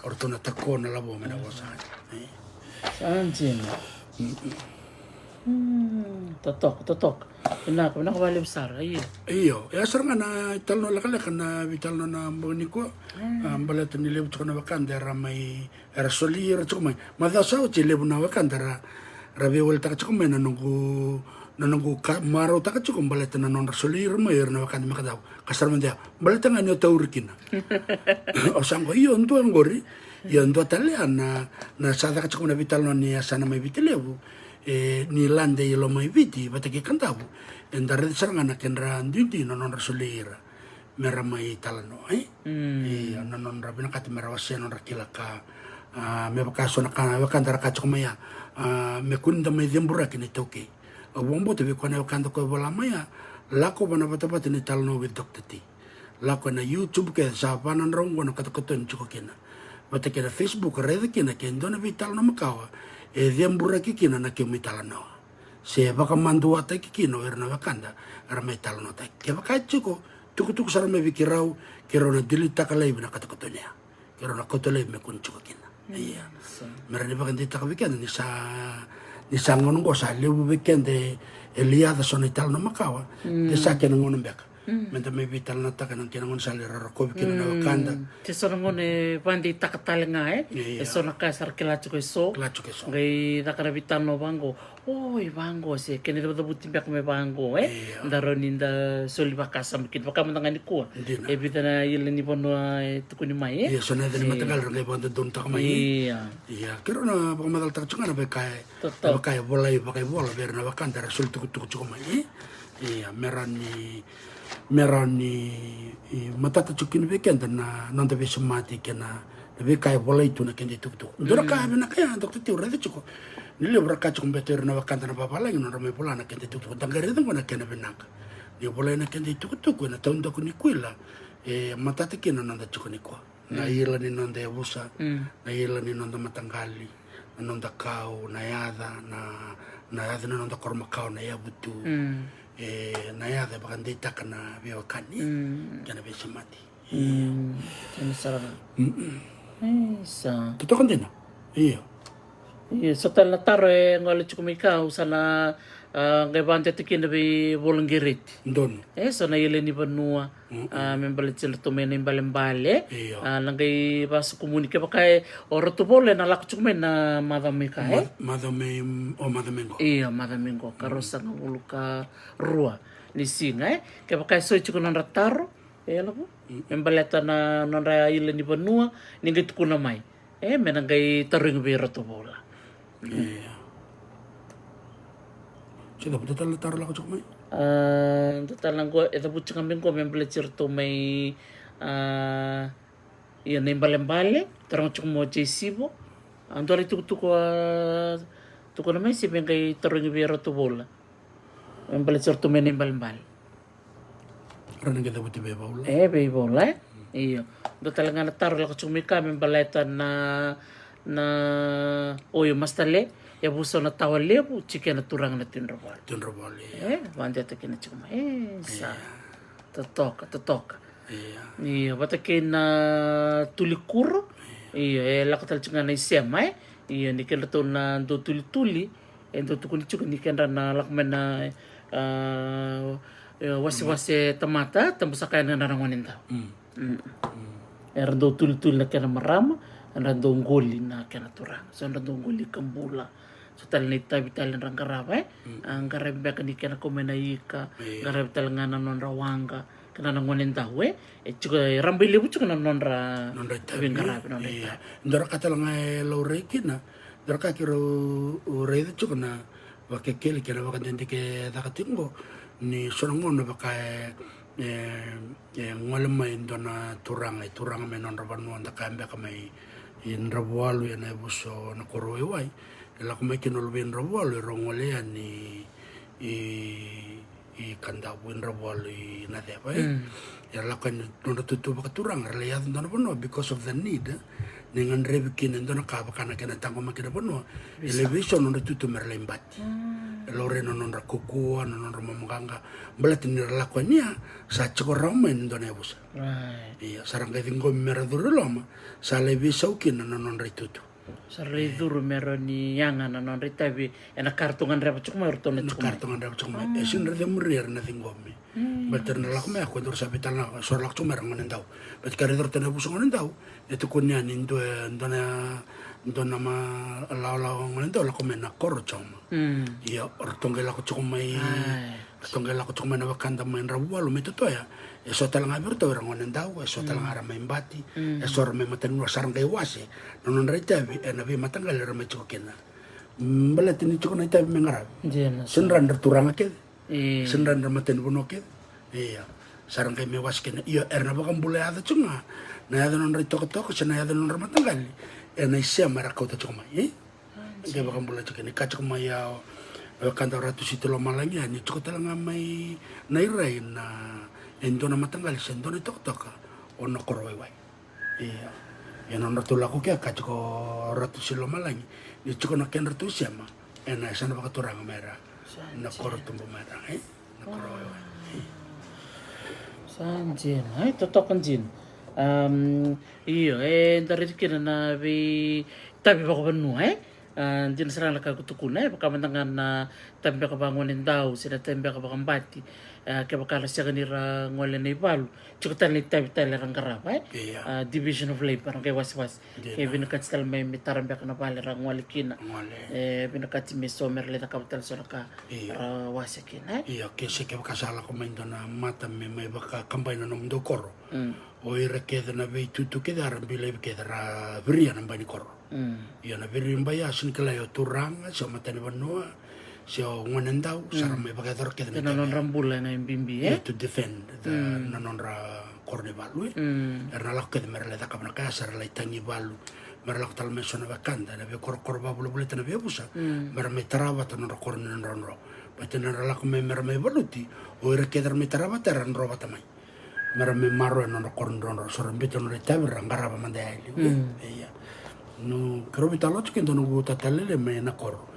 O ratou na tako na lavo mai na vosa. Sa dina. Totoka, totoka. Vinaka, vinaka vakalevu sara, io. Io, e a sara ga na italanoa lekaleka na veitalanoa na bogi nikua. Baleta ni levu tiko na wekada era mai, era soli ira tiko mai. Macawa sa oti e levu na wekada ra, ra veiwalitaka tiko mai na noqu, na noqu ka marautaka tiko baleta na nodra soli ira mai ira na wekada me ka dau. Ka sara mada ya, baleta ga ni o tauri kina. O sa qo, io, dua qori. Io, dua tale ya na, na sa caka tiko mai na veitalanoa ni yasana mai Viti Levu. E, ni lade i Lomaiviti, mai Viti vata kei Kadavu. Eda raica sara ga na kedra duidui na nodra soli ira. Mera mai talanoa, e? Io, na nodra vinakata mera wasea nodra kila ka. Me vaka so na ka wekada ra ka tiko mai ya. Me kua ni da mai ceburaki na iTaukei. Au vakabauta vei koya na wekada ko e vola mai ya, lako vana vatavata ni talanoa with Doctor T. Lako ena YouTube ke sa va na drau qo na katokatoni tiko kina. Vata kei na Facebook, raica kina ke dua na veitalanoa makawa e ceburaki kina na kemu italanoa. Se vakamaduataki kina o ira na wekada era mai talanoataki. Kevaka e tiko, tukutuku sara mai vei keirau, keirau na delete-taka laivi na katokatoni ya. Keirau na kauta laivi me kua ni tiko kina. Ia. Mera ni vakadeitaka vei keda ni sa, ni sa gauna oqo sa levu vei keda e liaca so na italanoa makawa. De sa kena gauna beka meda mai veitalanoataka na kena gauna sa lai rarakovi kina na wekada. Ke so na gauna e vakadeitaka tale ga, e? E so na ka sa ra kila tiko e so. Kila tiko e so. Qai caka na veitalanoa vaqo. Oi, vaqo se kena cavucavuti beka me vaqo, e? Da rawa ni da soli vakasama kina, vaka mada ga nikua. E vica na ila ni vanua e tukuni mai, e? Ia, so na yaca ni mataqali ra qai vakadodonutaka mai. Ia, keirau na vakamacalataka tiko ga na veika e, na veika e volai vakaivola vei ira na wekada era soli tukutuku tiko mai, e? Ia, mera ni, mera ni matata tiko kina vei keda na noda veisemati kei na na veika e volai tu na keda itukutuku. Dua na ka vinaka ya, Doctor T, au raica tiko ni levu ra ka tiko beta ira na wekada na vavalagi nodra mai vola na keda itukutuku. Da qai raica qo na kena vinaka ni volai na keda itukutuku ena taudaku ni kuila e matata kina na noda tiko nikua. Na ila ni noda yavusa, na ila ni noda mataqali, na noda kau, na yaca, na, na yaca ni noda koro makawa, na yavutu. E, na yaca e vakadeitaka na veiwekani kei na veisemati. Io. Totoka dina. Io. Io, so tale na taro e gole tiko mai ka, au sa na qai vakadeta kina vei Vola Qereti. Donu. E so na ila ni vanua me baleti iratou mai na ibalebale. Io. Na qai vakasokumuni kevaka e o Ratu Vola ena lako tiko mai na macawa mai ka, e? Macawa mai, o macawa mai qo. Io, macawa mai qo, ka ruasagavulu ka rua ni siga, e? Kevaka e so e tiko na nodra taro, e lako me baleta na nodra ila ni vanua, ni qai tukuna mai. E, me na qai tarogi vei Ratu Vola. Ia. Se cavuta tale na taro lako tiko mai. A, dua tale na qo e cavuti ga mai qo me baleti iratou mai, a, ia na ibalebale, taroga tiko mai o Jay Sivo. A, dua lai tukutuku a tukuna mai se me qai tarogi vei Ratu Vola. Me baleti iratou mai na ibalebale. Ra na qai cavuti vei Vola. E, vei Vola, e? Io. Dua tale ga na taro lako tiko mai ka me baleta na, na, oi, o Masitale, e vusa na tawa levu, tiko na turaga na Tui Dravoli. Tui Dravoli, io. E, vakadeta kina tiko mai. E, sa. Totoka, totoka. Io. Io, vata kei na Tuli Kuro. Io, e lako tale tiko ga na isema, e? Io, ni kedratou na dau tulituli. E dau tukuni tiko ni kedra na lako mai na, a, e, wasewase tamata, tabusaka yani na nodra gonedau. Era dau tulituli na kena marama, era dau qoli na kena turaga. So era dau qoli ka bula. So tale na itavi tale era qarava, e? A, qaravi beka ni kena kau mai na ika, qaravi tale ga na nodra waqa. Kei na nona gonedau, e? E tiko, e rabailevu tiko na nodra, nodra itavi, veiqaravi, nodra itavi. Dua na ka tale ga e laurai kina, dua na ka keirau raica tiko na vakekeli kei na vakadidike e caka tiko qo, ni so na gauna vaka e, e, e gole mai dua na turaga, e turaga mai nodra vanua, da kaya beka mai Dravualu ena yavusa o Nakorowaiwai, e lako mai kina o luvei Dravualu, e rau gole yani i, i i Kadavu, i Dravualu, i Naceva, e? Era lako yani nodra tutu vakaturaga, era lai yaco dua na vanua because of the need, e? Ni gadrevi kina e dua na ka vaka na kena taqomaki na vanua, e lai veisau nodra tutu mera lai bati. Laurai na nodra kukua, na nodra mamaqaqa. Baleta ni ra lako yani ya, sa tiko rawa mai na dua na yavusa. Ia sa ra qai ciqomi me ra curu i loma, sa lai veisau kina na nodra itutu. Sa ra lai curu me ra ni yaga na nodra itavi, ena ka ratou gadreva tiko mai, ratou na tiko mai. E sega ni ra cemuri era na ciqomi. Baleta era na lako mai ya ko dou ra sa veitalanoa, so ra lako tiko mai era gonedau. Baleta ka raica ratou na yavusa gonedau, e tukuni yani dua, dua na, dua na ma, lawalawa gonedau lako mai na koro Joma. Ia ratou qai lako tiko mai, ratou qai lako tiko mai na wekada mai Dravuwalu mai Totoya. E so tale ga vei ratou era gonedau, e so tale ga era mai Bati, e so era mai Matanivanua, sa ra qai wase na nodra itavi ena veimataqali era mai tiko kina. Baleta ni tiko na itavi me qaravi. Sega ni rawa ni ra turaga kece. Sega ni rawa ni ra matanivanua kece. Ia sa ra qai mai wase kina. Io, era na vakabula yaca tiko ga na yaca na nodra itokatoka se na yaca na nodra mataqali ena isema era kauta tiko mai. Qai vakabula tiko kina, ka tiko mai ya o wekada o Ratu Siti Lomalagi, ia ni tiko tale ga mai Nairai na e dua na mataqali se dua na itokatoka o Nakorowaiwai. Ia, ia na nodratou lako kea ka tiko o Ratu Siti Lomalagi, ni tiko na kedratou isema ena yasana vakaturaga mai ra na koro tubu mai ra, e? Na koro Waiwai. Sa dina, e, totoka dina. Io, eda raica kina na veitavi vakavanua, e? Dina sara ga na ka ko tukuna, e vaka mada ga na itavi beka vakagonedau se na itavi beka vakabati. Kevaka ra sega ni ra gole na ivalu, tiko tale na itavi tale era qarava, e? Division of Labour, ra qai wasewase. Ke vinakati tale mai me tara beka na vale ra gole kina. E vinakati me so me ra lai cakava tale so na ka ra wase kina, e? Io, ke se kevaka sa lako mai dua na mata me mai vakakabai na nomudou koro, o ira kece na veitutu kece, a ra biu laivi kece ra viria na bai ni koro. Io, na viribai ya, sega ni kilai o turaga se o matanivanua se o gonedau, sa ra mai vakayacora kece na nodra bula ena bibi, e? To defend na nodra koro ni valu, e? Era na lako kece me ra lai cakava na ka ya, sa ra lai tagi valu me ra lako tale mai so na wekada ena veikorokoro vavulavolita na veiyavusa, me ra mai tara vata na nodra koro ni drodro. Baleta ni ra lako mai me ra mai valuti, o ira kece era mai tara vata era dro vata mai. Me ra mai maroroya na nodra koro ni drodro, so ra biuta na nodra itavi ra qarava mada ya e liu. Ia, keirau veitalanoa tiko e dua na noqu tata lailai mai na koro,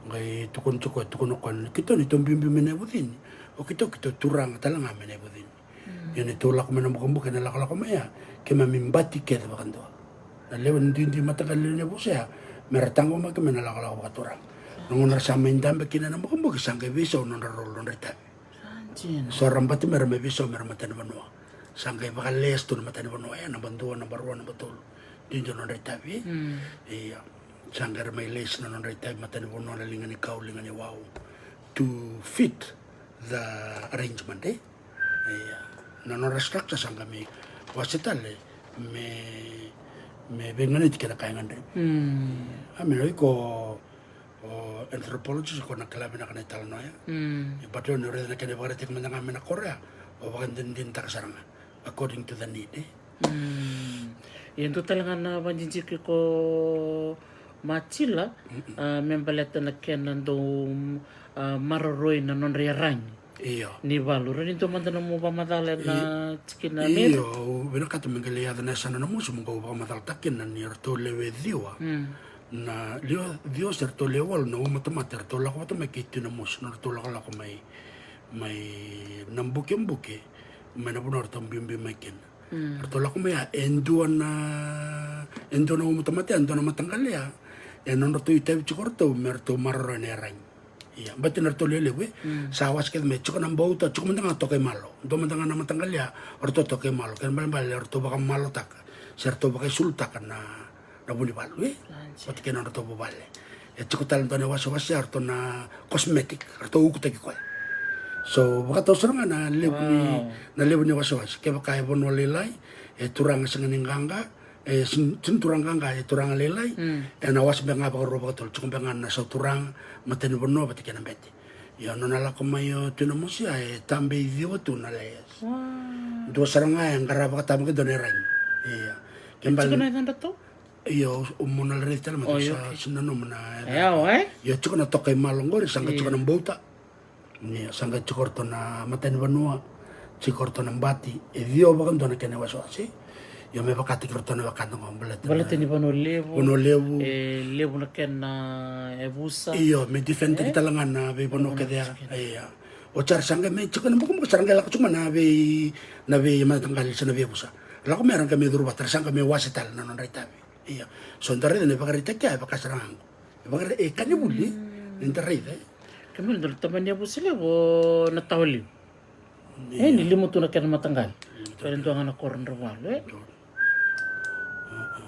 qai tukuna tiko, e tukuna o koya ni keitou, ni tou biubiu mai na yavucini, o keitou, keitou turaga tale ga mai na yavucini. Ia ni tou lako mai na bukabuka, na lakolako mai ya, keimami bati kece vakadua. Na lewe ni duidui mataqali lewe ni yavusa ya, me ra taqomaki mai na lakolako vakaturaga. Na gauna ra sa mai dabe kina ena bukabuka, sa qai veisau na nodra rolo, nodra itavi. So ra bati mai, ra mai veisau me ra matanivanua. Sa qai vakalesi tu na matanivanua ya, naba dua, naba rua, naba tolu. Duidui na nodra itavi. Ia, sa qai ra mai lesi na nodra itavi matanivanua, na liga ni kau, liga ni wau, to fit the arrangement, e? Ia, na nodra structure sa qai mai wase tale me, me veiganiti kina ka e gadrevi. A, me na iko o anthropologist, ko na kila vinaka na italanoa ya. But o ni raica na kena ivakaraitaki mada ga mai na koro ya, o vakadinadinataka sara ga according to the need, e? Ia dua tale ga na vakadidike ko Matila, a, me baleta na kena dau, a, maroroi na nodra iyaragi. Io. Ni valu, rawa ni dua mada nomu vakamacala ena tikina, Mary? Io, au vinakata me qai lai yaco na yasana na mosi mo qai vakamacalataka kina ni ratou lewe ciwa. Na lewe ciwa se ratou lewe walu na uma tamata eratou lako vata mai kei Tui Namosi, na ratou lakolako mai, mai na bukebuke, mai na vanua ratou biubiu mai kina. Ratou lako mai ya, e dua na, e dua na uma tamata, e dua na mataqali ya, e nodratou itavi tiko ratou me ratou maroroya na iyaragi. Ia, baleta ni ratou lewe levu, e sa wase kece mai, tiko na bauta, tiko mada ga toka i malo. Dua mada ga na mataqali ya, o ratou toka i malo. Kena ibalebale eratou vakamalotaka se ratou vakaisulutaka na, na vunivalu, e? Vata kei na nodratou vuvale. E tiko tale dua na iwasewase ya, ratou na cosmetic, ratou ukutaki koya. So vakatau sara ga na levu ni, na levu ni wasewase. Kevaka e vanua lailai, e turaga sega ni qaqa, e sega ni turaga qaqa, e turaga lailai, ena wase beka ga vakarua vakatolu, tiko beka ga na sauturaga, matanivanua vata kei na bete. Ia, nona lako mai o Tui Namosi ya, e tabe i ciwa tu na layers. Dua sara ga e qarava vakatabakidua na iyaragi. Ia. Ke bale na yacadra tu? Io, o mo na raici tale mada, sa sega ni nanuma na yacadra. Io, tiko na toka i malo qori, sa qai tiko na bauta. Io, sa qai tiko ratou na matanivanua, tiko ratou na bati, e ciwa vakadua na kena iwasewase. Io, me vakataki ratou na wekada qo baleta Baleta ni vanua levu. Vanua levu. E levu na kena yavusa. Io, me defendtaki tale ga na veivanua kece ya. Io. O cei era sa qai mai tiko na bukabuka, sa ra qai lako tiko mai na vei, na veimataqali se na veiyavusa. Lako mai ra qai mai curu vata, ra sa qai mai wase tale na nodra itavi. Io. So da raica na ivakaraitaki ya e vaka sara ga qo. Ivakara, e ka ni vuli ni da raica. Ka ni vuli da tamani yavusa levu o Natawaliu. E ni lima tu na kena mataqali. Vale dua ga na koro Dravualu, e.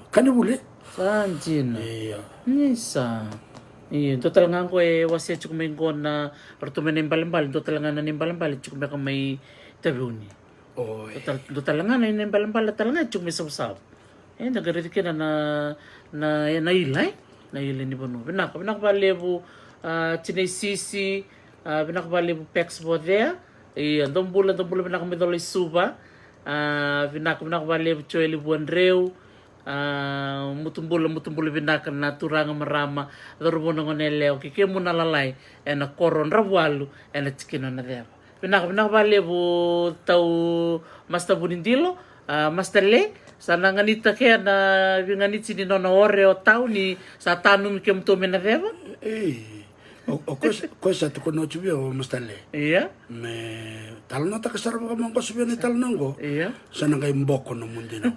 Ka ni vuli. Sa dina. Ia. Ni sa. Ia, dua tale ga qo e wasea tiko mai qo na ratou mai na ibalebale, dua tale ga na ibalebale tiko beka mai Taveuni. Oi. Dua tale ga na ibalebale tale ga e tiko mai Savusavu. E da qai raici kina na, na, na ila, e? Na ila ni vanua. Vinaka, vinaka valevu, a, Tinai Sisi, a, vinaka valevu Pex Vocea. Ia, dou bula, dou bula vinaka mai Cola i Suva. A, vinaka, vinaka valevu Joeli Vuadreu. A, mutu bula, mutu bula vinaka na turaga, marama, cauravou, na gone yalewa, kei kemuna lalai ena koro Dravualu, ena tikina o Naceva. Vinaka, vinaka valevu tau Master Vunidilo, a, Master Le, sa na ganita kea na veiganiti ni nona ore o tau ni sa tanumi kemutou mai Naceva. Ei, o, o koya sa, koya sa tukuna oti vei au o Master Le. Ia. Me talanoataka sara vakamaqosa vei au na italanoa qo. Ia. Sa na qai boko na nomu dinau.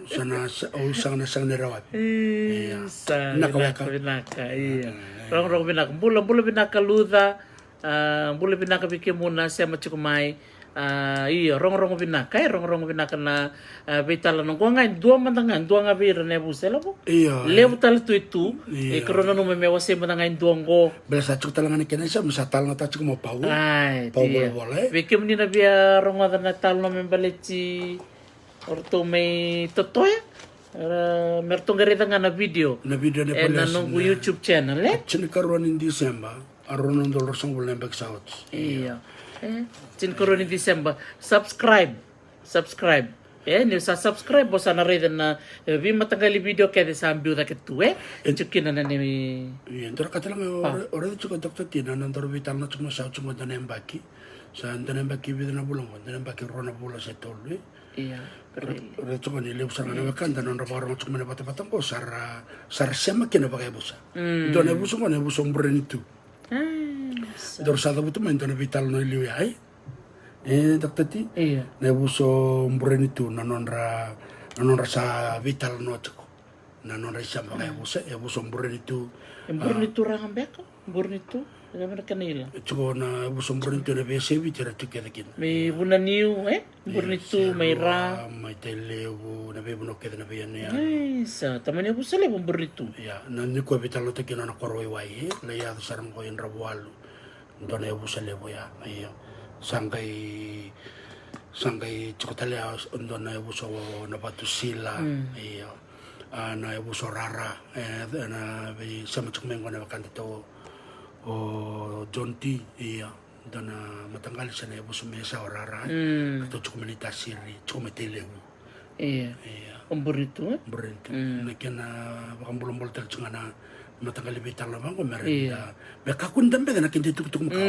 Sa na, sa, au sa na sega ni rawa. Ia. Sa vinaka, vinaka, ia. Rogorogo vinaka, bula, bula vinaka Luca. A, bula vinaka vei kemuna sema tiko mai. A, io, rogorogo vinaka, e, rogorogo vinaka na, a, veitalanoa qo ga e dua mada ga, dua ga vei ira na yavusa, e lavo? Io, e. Levu tale tu e tu, e, keirau nanuma me wasei mada ga e dua qo. Bela sa tiko tale ga na kena isema, sa talanoataka tiko mai o Pau. Ai, Pau Volavola, e. Vei kemuni na via rogoca na talanoa me baleti o ratou mai Totoya, ra, me ratou qai raica ga na video. Na video ena noqu YouTube channel, e? Tinikarua ni December. A rua na udolu ruasagavulu na yabaki sa oti. Io. E, tinikarua ni December. Subscribe. Subscribe. E, ni sa subscribe, o sa na raica na, e, veimataqali video kece sa biu cake tu, e? E tiko kina na nemi. Io, dua na ka tale ga o raica tiko Doctor T, na nodaru veitalanoa tiko mai sa oti qo dua na yabaki. Sa dua na yabaki vica na vula qo, dua na yabaki rua na vula se tolu, e? Ia, raica tiko ni levu sara ga na wekada na nodra vakarogo tiko mai na vatavata qo sa ra, sa ra sema kina vakayavusa. Dua na yavusa qo na yavusa o Burenitu. Daru sa cavuta mai dua na veitalanoa i liu ya, e? E, Doctor T? Ia. Na yavusa o Burenitu na nodra, na nodra sa veitalanoa tiko. Na nodra isema vakayavusa, e, yavusa o Burenitu. E Burenitu ra ga beka? Burenitu? E cava na kena ila? E tiko na yavusa o Burenitu ena veiyasai Viti era tiko kece kina. Mai Vunaniu, e? Burenitu, mai Ra. Mai Tailevu, na veivanua kece na veiyanuyanu. Isa, tamani yavusa levu o Burenitu. Ia, na nikua veitalanoataki kina na koro waiwai, e? Lai yaco sara qo i Dravualu. Dua na yavusa levu ya, io. Sa qai, sa qai tiko tale ya dua na yavusa o Navatusila, io. A, na yavusa o Rara, e, na veisema tiko mai qo na wekada tau o John T, io. Dua na mataqali se na yavusa me sa o Rara, e. Ratou tiko mai Naitasiri, tiko mai Tailevu. Ia. Ia. O Burenitu, e? Burenitu. Na kena vakabulabula tale tiko ga na mataqali veitalanoa vaqo me rawa ni da, me kakua ni da beca na keda itukutuku makawa.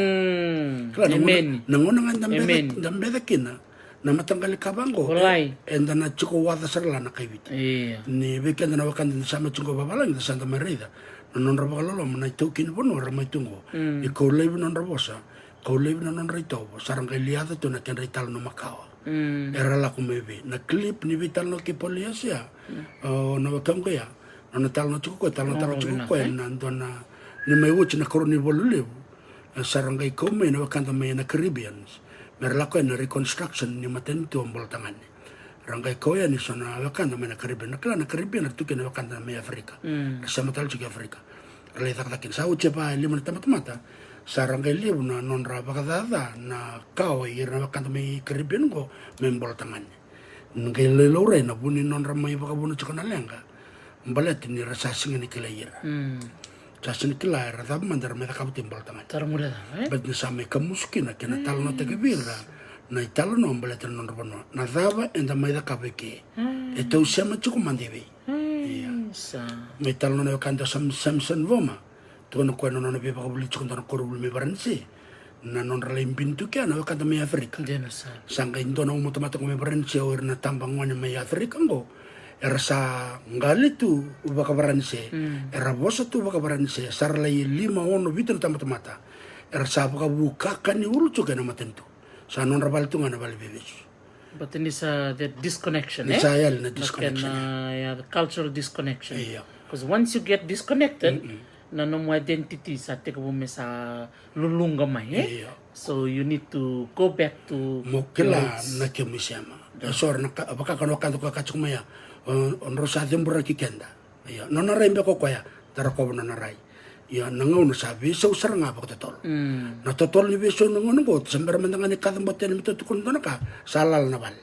Kila na gauna, na gauna ga da beca, da beca kina na mataqali ka vaqo, e, eda na tiko waca sara la na kai Viti. Ia. Ni vei keda na wekada da sa mai tiko vavalagi da sa da mai raica na nodra vakaloloma na itaukei ni vanua ra mai tu qo. Ni kau laivi nodra vosa, kau laivi na nodra itovo, sa ra qai liaca tu na kedra italanoa makawa. Era lako mai vei na clip ni veitalanoa kei Pauliasi ya. O na wekaqu ya, na nona talanoa tiko koya, talanoataka tiko koya na dua na, ni mai oti na karua ni valu levu, e, sa ra qai kau mai na wekada mai na Caribbeans me ra lako yani na reconstruction ni matanitu o Bolatagane. Ra qai kau yani so na wekada mai na Caribbean. Na kila na Caribbean era tu kina na wekada mai Africa. Ra sema tale tiko i Africa. Ra lai cakacaka kina. Sa oti e va e lima na tabatamata, sa ra qai levu na nodra vakacaca na kawa i ira na wekada mai Caribbean qo mai Bolatagane. Na qai lai laurai na vu ni nodra mai vakavuna tiko na leqa. Baleta ni ra sa sega ni kilai ira. Sa sega ni kila era cava mada era mai cakava tu i Bolatagane. Baleta ni sa mai kamusu kina kei na talanoataki vei ira na italanoa baleta na nodra vanua. Na cava eda mai cakava i ke? E tau sema tiko mada i vei? Ia. Mai talanoa na wekada o Sam, Samson Voma. Tukuna o koya na nona veivakavulici tiko dua na koronivuli mai Varanise. Na nodra lai bini tu kea na wekada mai Afrika. Dina sara. Sa qai dua na uma tamata qo mai Varanise, o ira na tabagone mai Afrika qo, era sa qali tu vakavaranise. Mm. Era vosa tu vakavaranise, sa ra lai lima, ono, vitu na tabatamata. Era sa vakavu kakani ulu tu kei na matanitu. Sa nodra vale tu ga na vale veivesu. But then it's, uh, that disconnection, eh? Ni sa yali na disconnection, yeah. Cultural disconnection. Io. Because once you get disconnected, na nomu identity sa tekivu me sa luluqa mai, eh? Io. So you need to go back to your roots. Mo kila na kemu isema. E so era na ka, vaka ko na wekada ko ka tiko mai ya. O, o drau sa ceburaki keda. Io, nona rai beka o koya, da rokova nona rai. Io, na gauna sa veisau sara ga vakatotolo. Mm. Na totolo ni veisau na gauna qo, sa bera mada ga ni kacabote yani me tukuna dua na ka, sa lala na vale.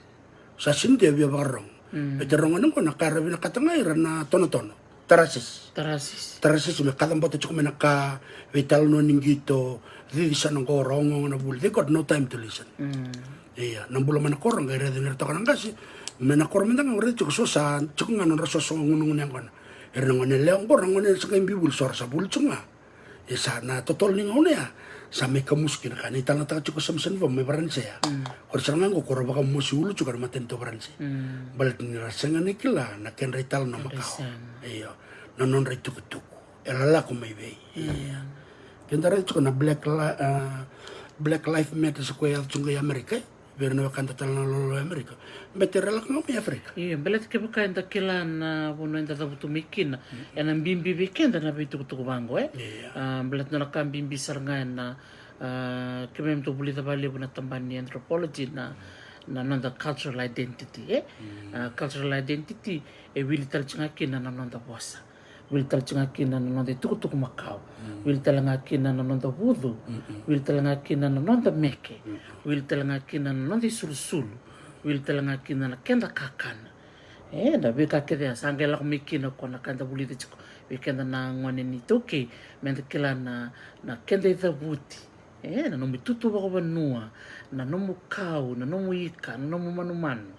Sa sega ni via vakarorogo. Mm. Baleta rogo ni qo na ka era vinakata ga ira na tonotono. Tarasisi. Tarasisi. Tarasisi me kacabote tiko mai na ka, veitalanoa ni qito, cici sa na qo, rogogo na vuli. They got no time to listen. Mm. Ia, na bula mai na koro, qai raici ni ra toka na qase mai na koro mada ga, o raici tiko so sa tiko ga nodra soso gunegune yaqona. Era na gone yalewa qo, ra gone sa qai bi vuli, so ra sa vuli tiko ga. Ia sa na totolo ni gauna ya sa mai kamusu kina ka na italanoataka tiko o Samson Vao mai Varanise ya. Mm. Ko ra sara ga qo ko ra vakamosi ulu tiko na matanitu o Varanise. Mm. Baleta ni ra sega ni kila na kedra italanoa makawa. Io, na nodra itukutuku. E lalako mai vei. Ia. Keda raica tiko na Black Li-, ah, Black Lives Matter sa koya yaco tiko qo i Amerika, eh? Vei ira na wekada tale na lolo i Amerika. Baleta era lako ga mai Afrika. Io, baleta kevaka eda kila na vanua eda cavutu mai kina, ena bibi vei keda na veitukutuku vaqo, eh? Ia. Ah, baleta na ka bibi sara ga ena, ah, keimami tou vulica vakalevu na tabana ni anthropology na, na noda cultural identity, eh? Mm. Ah, cultural identity, e wili tale tiko ga kina na noda vosa. Wili tale tiko ga kina na noda itukutuku makawa. Mm. Wili tale ga kina na noda vucu. Mm-mm. Wili tale ga kina na noda meke. Mm-mm. Wili tale ga kina na noda isulusulu. Wili tale ga kina na keda kakana. E, na veika kece ya sa qai lako mai kina ko na ka eda vulica tiko vei keda na gone ni iTaukei, meda kila na, na keda icavuti. E, na nomu itutu vakavanua, na nomu kau, na nomu ika, na nomu manumanu.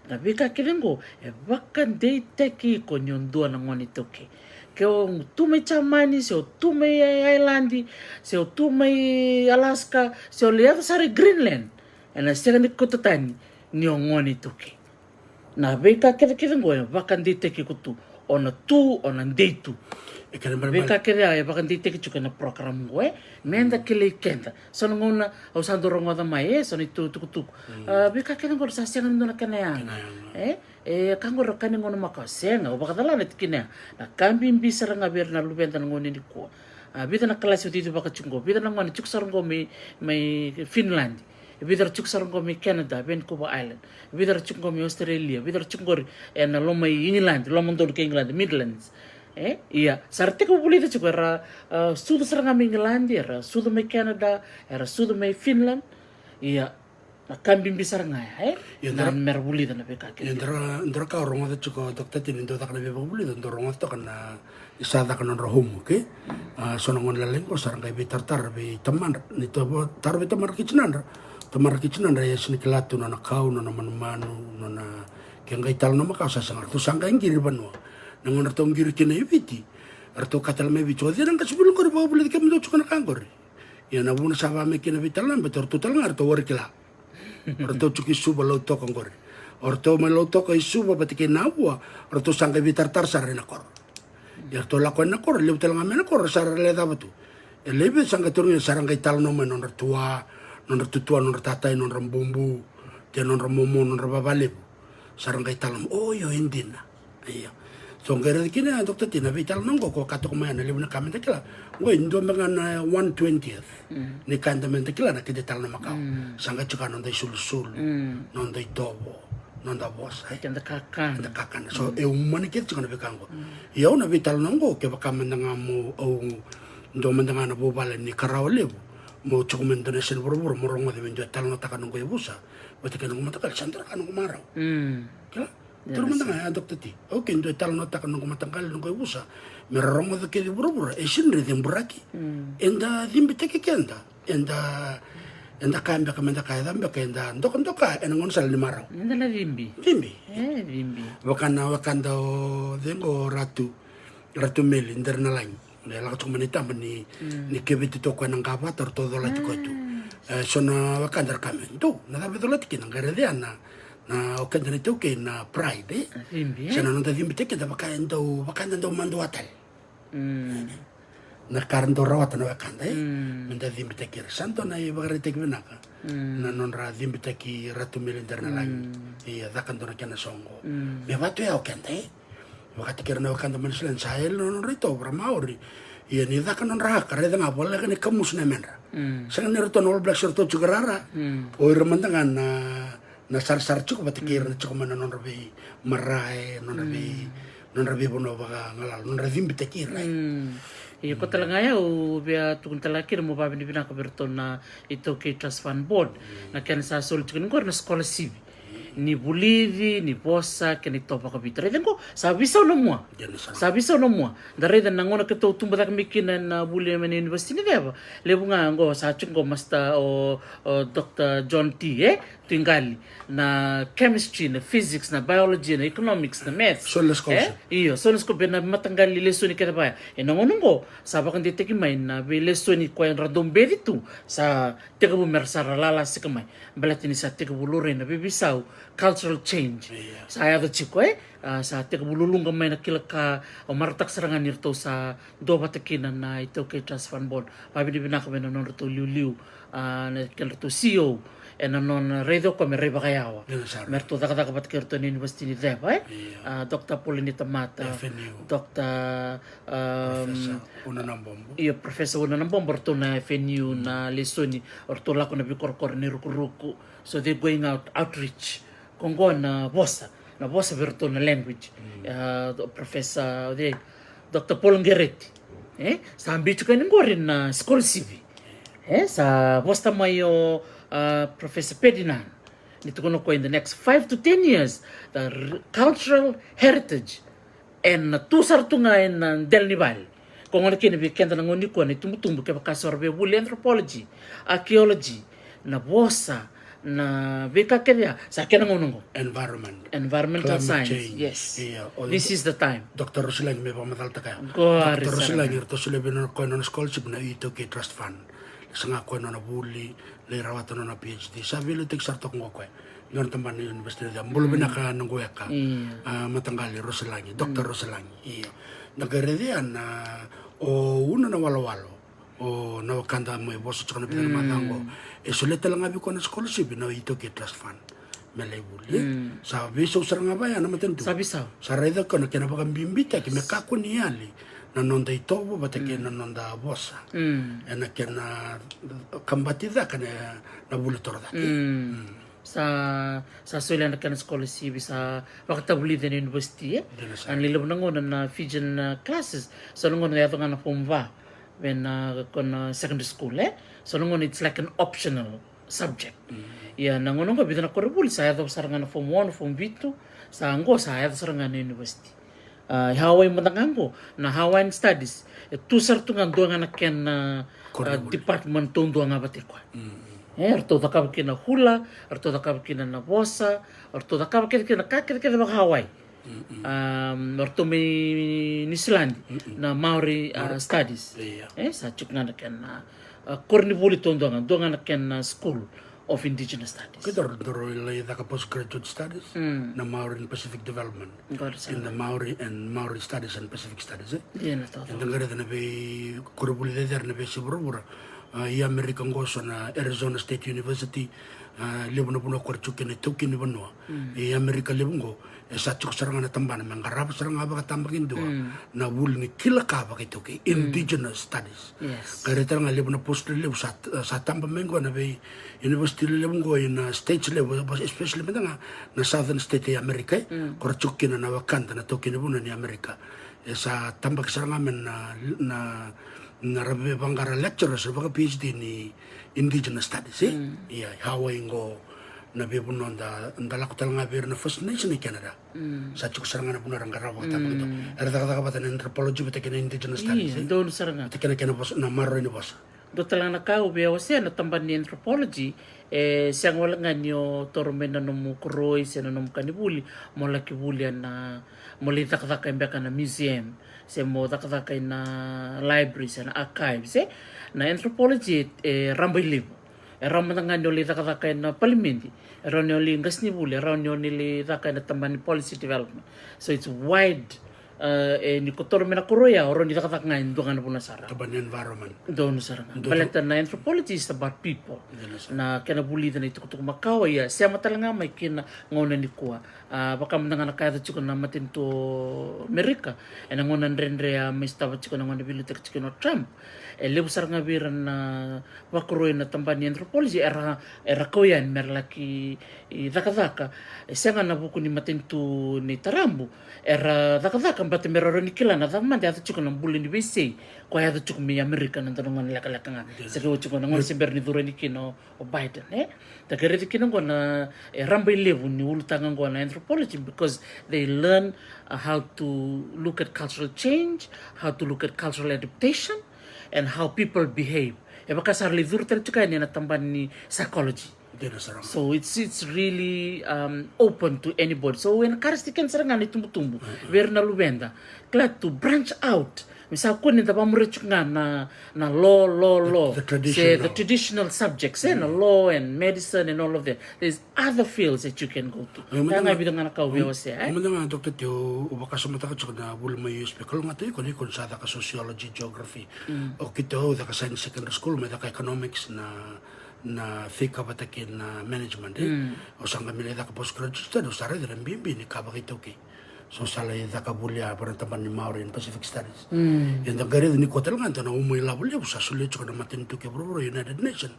Na veika kece qo e vakadeitaki iko ni o dua na gone iTaukei. Ke o tu mai Jamani, se o tu mai Ailadi, se o tu mai Alaska, se o lai yaco sara i Greenland, ena sega ni kauta tani ni o gone iTaukei. Na veika kecekece qo e vakadeitaki iko tu. O na tu, o na dei tu. E kena ibalebale. Veika kece ya e vakadeitaki tiko ena program qo, e. Meda kilai keda. So na gauna au sa dau rogoca mai, e, so na itukutuku. Mm. A, veika kece qo sa sega ni dua na kena yaga. Kena yaga. E, e, ka qo ra kani gauna makawa, sega, au vakacala na tikina ya. Na ka bibi sara ga vei ira na luveda na gauna nikua. A, vica na kalasi au cicivaka tiko qo, vica na gone tiko sara qo mai, mai Finland. E vica ra tiko sara qo mai Canada, Vancouver Island. E vica ra tiko qo mai Australia, e vica ra tiko qori ena loma i England, lomadonu kei England, Midlands. E, ia, sa ra tekivu vulica tiko, era, a, sucu sara ga mai England, era sucu mai Canada, era sucu mai Finland. Ia, na ka bibi sara ga ya, e? Ia, na, dra-, mera vulica na veika kece. Ia, dra-, dra ka au rogoca tiko, Doctor Tini, dau caka na veivakavulica, dau rogoca toka na Ni sa caka nodra homework, e? A, so na gone lalai qo sa ra qai veitaratara vei tamadra. Ni tara vei tamadra kei tinadra. Tamadra kei tinadra e sega ni kila tu nona kau, nona manumanu, nona, ke qai talanoa makawa sa sega. Ratou sa qai qiri vanua. Na gauna ratou qiri kina i Viti, ratou kaya tale mai Viti, o cei na qasenivuli qori vakavulica kemudou tiko na ka qori? Ia na vuna sa vaka mai kina veitalanoa, baleta ratou tale ga ratou wari kila. O ratou tiko i Suva, Lautoka qori. O ratou mai Lautoka i Suva vata kei Navua, o ratou sa qai veitaratara sara ena koro. Ia ratou lako ena koro, levu tale ga mai na koro sa ra lai cava tu. E levu sa qai tarogi, sa ra qai talanoa mai nodra tua, nodra tutua, nodra tatai, nodra bubu, kei nodra momo, nodra vavalevu. Sa ra qai talanoa mai, o io, e dina. Io. So qai raica kina ya, Doctor Tini, na veitalanoa qo, ko ka toka mai ya na levu na ka meda kila. Qo e dua beka na one twentieth. Mm. Ni ka eda meda kila na keda italanoa makawa. Mm. Sa qai tiko na noda isulusulu, mm, noda itovo, noda vosa, e? Keda kakana. Keda kakana. So, mm, e umani kece tiko na veika qo. Mm. Ia au na veitalanoa qo, kevaka mada ga mo, au, dua mada ga na vuvale ni ka rawa levu. Mo tiko mai dua na yasa ni vuravura, mo rogoca me dua e talanoataka noqu yavusa. Vata kei noqu mataqali, sa dua na ka noqu marau. Mm. Kila? Turu mada ga ya, Doctor T. Okay, dua e talanoataka noqu mataqali, noqu yavusa. Me ra rogoca kece i vuravura, e sega ni ra ceburaki. Mm. Eda cibitaki keda. Eda, eda kaya beka, meda kaya cava beka, eda dokadoka ena gaunisala ni marau. Eda na cibi. Cibi. E, cibi. Vaka na wekada o cei qo, Ratu. Ratu Meli Derinalagi. E lako tiko mai na itaba ni, mm, ni keveti toka ena qavata, ratou colati koya tu. Mm. E, so na wekada ra kaya mai, dou, na cava e colati kina, qai raica na, na o keda na iTaukei na pride, e? Cibi, e? Sa na noda cibitaki keda vaka e dau, vaka eda dau madua tale. Mm. Na ka ra dau rawata na wekada, e? Mm. Me da cibitaki ira. Sa dua na ivakaraitaki vinaka. Mm. Na nodra cibitaki Ratu Melidere na Lagi. Mm. Ia, caka dua na kena soqo. Mm. Me vatu ya o keda, e? Vakataki ira na wekada mai Niusiladi, sa yali na nodra itovo, ra Maori. Ia ni caka nodra haka, raica ga voleka ni kamusu na yamedra. Mm. Sega ni ratou na All Blacks ratou tiko rara. Mm. O ira mada ga na, na sarasara tiko vata kei ira na tiko mai na nodra veimarae, nodra vei, nodra veivanua vakagalala, nodra cibitaki ira. Mm. Ia ko tale ga ya au via tukuna tale ga kina mo vavinavinaka vei iratou na iTaukei Trust Fund Board. Mm. Na kena sa soli tiko ni qori na scholarship ni vulici, ni vosa kei na itovo vakaviti. Raica qo, sa veisau na mua. Sa veisau na mua. Da raica na gauna keitou tubu cake mai kina na vuli mai na University ni Ceva. Levu ga qo sa tiko qo Master o, o Doctor John T, e? Tuiqali. Na chemistry, na physics, na biology, na economics, na maths. Soli na scholarship. E? Io, soli na scholarship, na mataqali lesoni kece vaya. E na gauna qo sa vakadeitaki mai na veilesoni koya era dau beci tu. Sa tekivu mera sa ra lalasika mai. Baleta ni sa tekivu laurai na veiveisau, cultural change. Ia. Sa yaco tiko, e? A, sa tekivu luluqa mai na kila ka, au marautaka sara ga ni ratou sa duavata kina na iTaukei Trust Fund Board. Vavinavinaka vei na nodratou liuliu, a, na kedratou C E O, e na nona raici o koya me rai vakayawa. Io, sara. Me ratou cakacaka vata kei ratou na University ni Ceva, e? Ia. A, Doctor Pauline Tamata, F N U. Doctor, um, Professor Una Nabombo. Io, Professor Una Nabombo, ratou na F N U, na lesoni, ratou lako na veikorokoro ni rukuruku. So they're going out, outreach. Ko qo na vosa, na vosa vei ratou na language. Mm. A, Professor, the, Doctor Paul Gereti. E? Sa biu tiko yani qori na scholarship. E? Sa vosa mai o, a, Professor Ferdinand. Ni tukuna o koya in the next five to ten years, the r-, cultural heritage ena tu sara tu ga ena dela ni vale. Ko gona kina vei keda na gauna nikua na itubutubu, kevaka sa ra via vuli anthropology, archaeology, na vosa, na veika kece ya, sa kena gauna oqo. Environment. Environmental science. Climate change. Yes. Ia, o This is the time. Doctor Rosilagi me vakamacalataka ya. Qori sara. Doctor Rosilagi, eratou solia vei koya na nona scholarship na iTaukei Trust Fund. Lesu ga koya na nona vuli, lai rawata na nona P H D. Sa veiliutaki sara toka qo o koya. Dua na tabana na University of Ceva. Bula vinaka noqu weka. Ia. A, mataqali Rosilagi, Doctor Rosilagi. Ia. Da qai raica na, o Una Nawalowalo. O na wekada mai vosa tiko na vica na macawa qo. E solia tale ga vei koya na scholarship na iTaukei Trust Fund. Me lai vuli. Sa veisau sara ga vaya na matanitu. Sa veisau. Sa raica koya na kena vakabibitaki me kakua ni yali na noda itovo vata kei na noda vosa. Ena kena kabati cake na, na vuli torocake. Sa, sa solia na kena scholarship, sa vakatavulica na university, e? Dina sara. A, ni levu na gauna na Fijian, a, classes, so na gauna yaco ga na form va, vei na, ko na secondary school, e? So na gauna it's like an optional subject. Ia na gauna qo vica na koronivuli sa yaco sara ga na form one, form vitu, sa qo sa yaco sara ga na university. A, Hawaii mada ga qo, na Hawaiian Studies, e tu sara tu ga dua ga na kena, a, department taudua ga vata koya. E, ratou cakava kina hula, ratou cakava kina na vosa, ratou cakava kece kina na ka kecekece vaka Hawaii. A, ratou mai Niusiladi, na Maori, a, Studies. E, sa tiko ga na kena, a, koronivuli taudua ga, dua ga na kena school of Indigenous Studies. Keitou, daru lai caka postgraduate studies, na Maori and Pacific Development. In the Maori and Maori Studies and Pacific Studies, e? Eda qai raica na veikoronivuli cecere na veiyasai vuravura. A, i Amerika qo so na Arizona State University, a, levu na vanua ko ra tiko kina na itaukei ni vanua. I Amerika levu qo, e sa tiko sara ga na tabana me qarava sara ga vakatabakidua na vuli ni kila ka vakaitaukei, Indigenous Studies. Qai raica tale ga levu na post lelevu sa, sa taba mai qo na vei university lelevu qo ina States levu, especially mada ga na Southern State e Amerika, e. Ko ra tiko kina na wekada na itaukei ni vanua ni Amerika. E sa tabaki sara ga mai na, na, na ra vaqara lecturers vaka PhD ni Indigenous Studies, e? Ia, Hawaii qo na veivanua da, da lako tale ga vei ira na First Nation e Canada. Sa tiko sara ga na vanua era qarava vakatabakidua. Era cakacaka vata na anthropology vata kei na Indigenous Studies, e? Donu sara ga. Vata kei na kena vosa, na maroroi ni vosa. Dua tale ga na ka au via wasea na tabana ni anthropology, e sega wale ga ni o toro mai na nomu koroi se na nomu kanivuli mo laki vuli ena, mo lai cakacaka beka na museum se mo cakacaka ina library se na archives, e? Na anthropology e, e raba i levu. E rawa mada ga ni o lai cakacaka ena palimedi, e rawa ni o lai qasenivuli, e rawa ni o lai caka ena tabana ni policy development. So it's wide. E, ni ko toro mai na koro ya, o rawa ni cakacaka ga e dua ga na vanua sara. Tabana ni environment. Donu sara ga. Baleta na anthropology is about people. Na kena vulica na itukutuku makawa, ia sema tale ga mai kina gauna nikua. A, vaka mada ga na ka yaco tiko na matanitu o Amerika ena gauna dredre a mai sotava tiko na gauna veiliutaki tiko na Trump. E levu sara ga vei ira na vakoroi na tabana ni anthropology era, era kau yani mera laki cakacaka. E sega na vuku ni matanitu ni tarabu, era cakacaka bata mera rawa ni kila na cava mada e yaco tiko na bula ni veisei ko yaco tiko mai Amerika na dua na gauna lekaleka ga. Sa keu tiko na gauna se bera ni curu yani kina o Biden, e? Da qai raica kina oqo na, e, raba i levu ni ulutaga oqo na anthropology, because they learn, uh, how to look at cultural change, how to look at cultural adaptation, and how people behave. E vaka sa ra lai curu tale tiko yani ena tabana ni psychology. So it's, it's really, um, open to anybody. So ena encourage tiko kina sara ga na itubutubu vei ira na luveda, kila, to branch out. Me sa kua ni da vakamuria tiko ga na, na law, law, law. The traditional. Se the traditional subjects, e, na law and medicine and all of that. There's other fields that you can go to. Ia, mada ga, e vica ga na ka au via wasea, e? Mada ga, Doctor T, au vakasamataka tiko na vuli mai U S P, kalougata iko ni ko ni sa caka sociology, geography. O keitou au caka science secondary school, mai caka economics, na, na fika vata kei na management, e? Au sa qai mai lai caka postgraduate study, au sa raica na bibi ni ka vakaitaukei. So sa lai caka vuli a vaka na tabana ni Maori and Pacific Studies. Eda qai raica ni ko tale ga dua na uma ilavo levu sa solia tiko na matanitu kei vuravura, United Nations,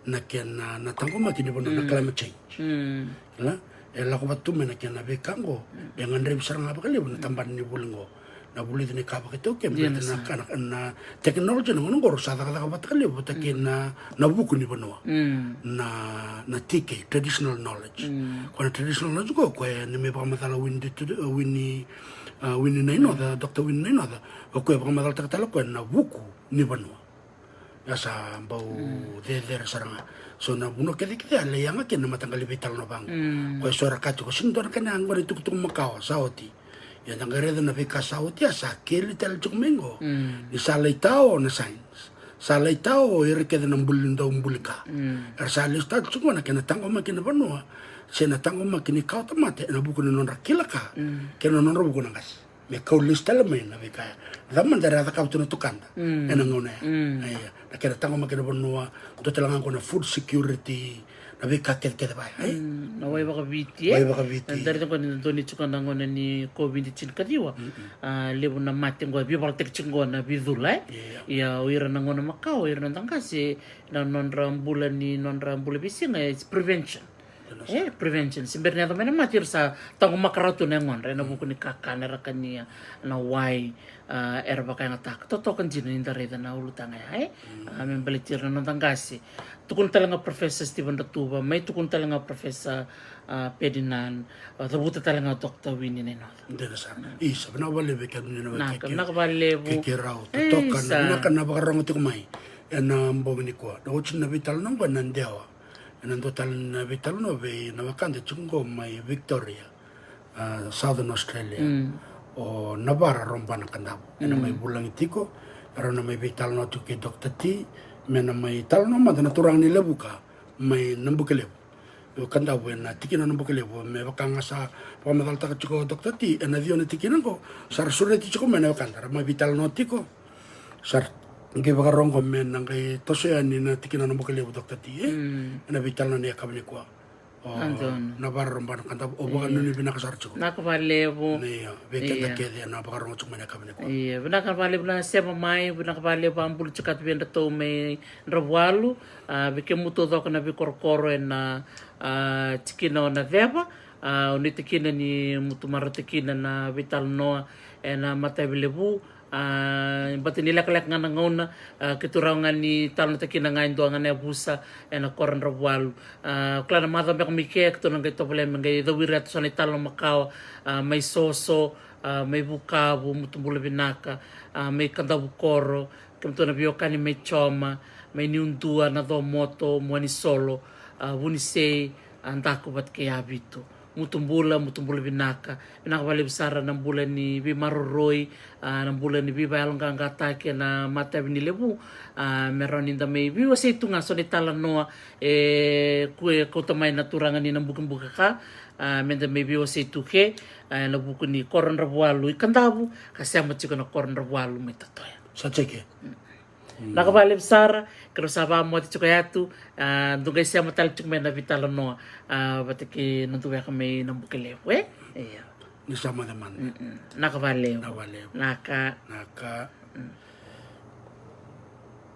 na kena, na taqomaki ni vanua, na climate change. Kila, e lako vata tu mai na kena veika oqo. E gadrevi sara ga vakalevu na tabana ni vuli oqo. Na vulica ni ka vakaitaukei, na, na technology na gauna oqo sa cakacaka vata vakalevu vata kei na, na vuku ni vanua. Na, na T K, traditional knowledge. Ko na traditional knowledge ko, ko e ni mai vakamacala Winnie, Winnie, a, Winnie Nainoca, Doctor Winnie Nainoca. O koya e vakamacalataka tale o koya na vuku ni vanua. Ia sa bau cecere sara ga. So na vanua kecekece a lai yaga kina na mataqali veitalanoa vaqo. Ko e so era kaya tiko, sega ni dua na kena yaga qo na itukutuku makawa, sa oti. Ia da qai raica na veika sa oti, a sa keli tale tiko mai qo. Ni sa lai tao na science. Sa lai tao ira kece na buli, dau buli ka. Era sa lesu tale tiko na kena taqomaki na vanua, se na taqomaki ni kawatamata ena vuku ni nodra kila ka kei na nodra vuku na qase. Me kau lesu tale mai na veika ya. Cava mada era a cakava tu na tukada ena gauna ya. Ia, na kena taqomaki na vanua, dua tale ga qo na food security, na veika kecekece vaya, e? Na wai vakaviti, e? Wai vakaviti. Da raica qo ni dodonu tiko na gauna ni COVID tinikaciwa. A, levu na mate qo e veivakalotutaki tiko qo na veicula, e? Ia, o ira na gauna makawa, o ira na noda qase, na nodra bula ni, nodra bula veisiga, it's prevention. E, prevention. Se bera ni yaco mai na mate, ira sa taqomaka rawa tu na yagodra ena vuku ni kakana era kania, na wai, a, era vakayagataka. Totoka dina ni da raica na ulutaga ya, e? A, me baleti ira na noda qase. Tukuna tale ga o Professor Stephen Ratuva, mai tukuna tale ga o Professor, a, Ferdinand, a, cavuta tale ga o Doctor Winnie Nainoca. Dina sara. Isa, vinaka vakalevu vei kemuni na wekaqu. Vinaka vakalevu. Kekeirau, totoka na, vinaka na vakarogo tiko mai ena bogi nikua. Na oti na veitalanoa qo ena dewa. Ena dua tale na veitalanoa vei na wekada tiko qo mai Victoria, a, Southern Australia. O Navara Robana Kadavu. Ena mai vulagi tiko, e rau na mai veitalanoa tiko kei Doctor T, me na mai talanoa mada na turaga ni Levuka mai Nabukelevu. Io, Kadavu, ena tikina o Nabukelevu, me vaka ga sa vakamacalataka tiko o Doctor T, ena ciwa na tikina qo sa ra sureti tiko mai na wekada, ra mai veitalanoa tiko. Sa ra qai vakarogo me na qai toso yani na tikina o Nabukelevu, Doctor T, e? Ena veitalanoa ni yakavi nikua. O Navara Robana Kadavu, au vakanuinui vinaka sara tiko. Vinaka vakalevu. Io, vei keda kece ena vakarogo tiko mai na yakavi nikua. Io, vinaka vakalevu na sema mai, vinaka vakalevu a bula tiko vei kedatou mai Dravualu. A, vei kemuni taucoko na veikorokoro ena, a, tikina o Naceva, a, au nuitaka kina ni mo tu marautaka kina na veitalanoa ena mataveilevui, a, baleta ni lekaleka ga na gauna, a, keitou rawa ga ni talanoataka kina ga e dua ga na yavusa ena koro Dravualu. A, kila na macawa beka mai ke, keitou na qai tovolea me qai cau ira tu so na italanoa makawa, a, mai Soso, a, mai Vukavu, mo tu bula vinaka, a, mai Kadavukoro, kemudou na veiwekani mai Joma, mai Niudua, Nacomoto, Muanisolo, a, Vunisei, a, Daku vata kei Yavitu. Mutu bula, mutu bula vinaka. Vinaka vakalevu sara na bula ni veimaroroi, a, na bula ni veivayaloqaqataki ena matavi ni levu. A, me rawa ni da mai veiwasei tu ga so na italanoa e kue kauta mai na turaga ni na bukibuka ka. A, me da mai veiwasei tu ke, a, ena vuku ni koro Dravualu i Kadavu, ka sema tiko na koro Dravualu mai Totoya. Sa teke. Vinaka vakalevu sara, keirau sa vakamoce tiko yatu, a, dou qai sema tale tiko mai na veitalanoa, a, vata kei na duveka mai na Bukelevu, e? Ia. Ni sa moce mada. Mm-mm. Vinaka vakalevu. Vinaka vakalevu. Vinaka. Vinaka.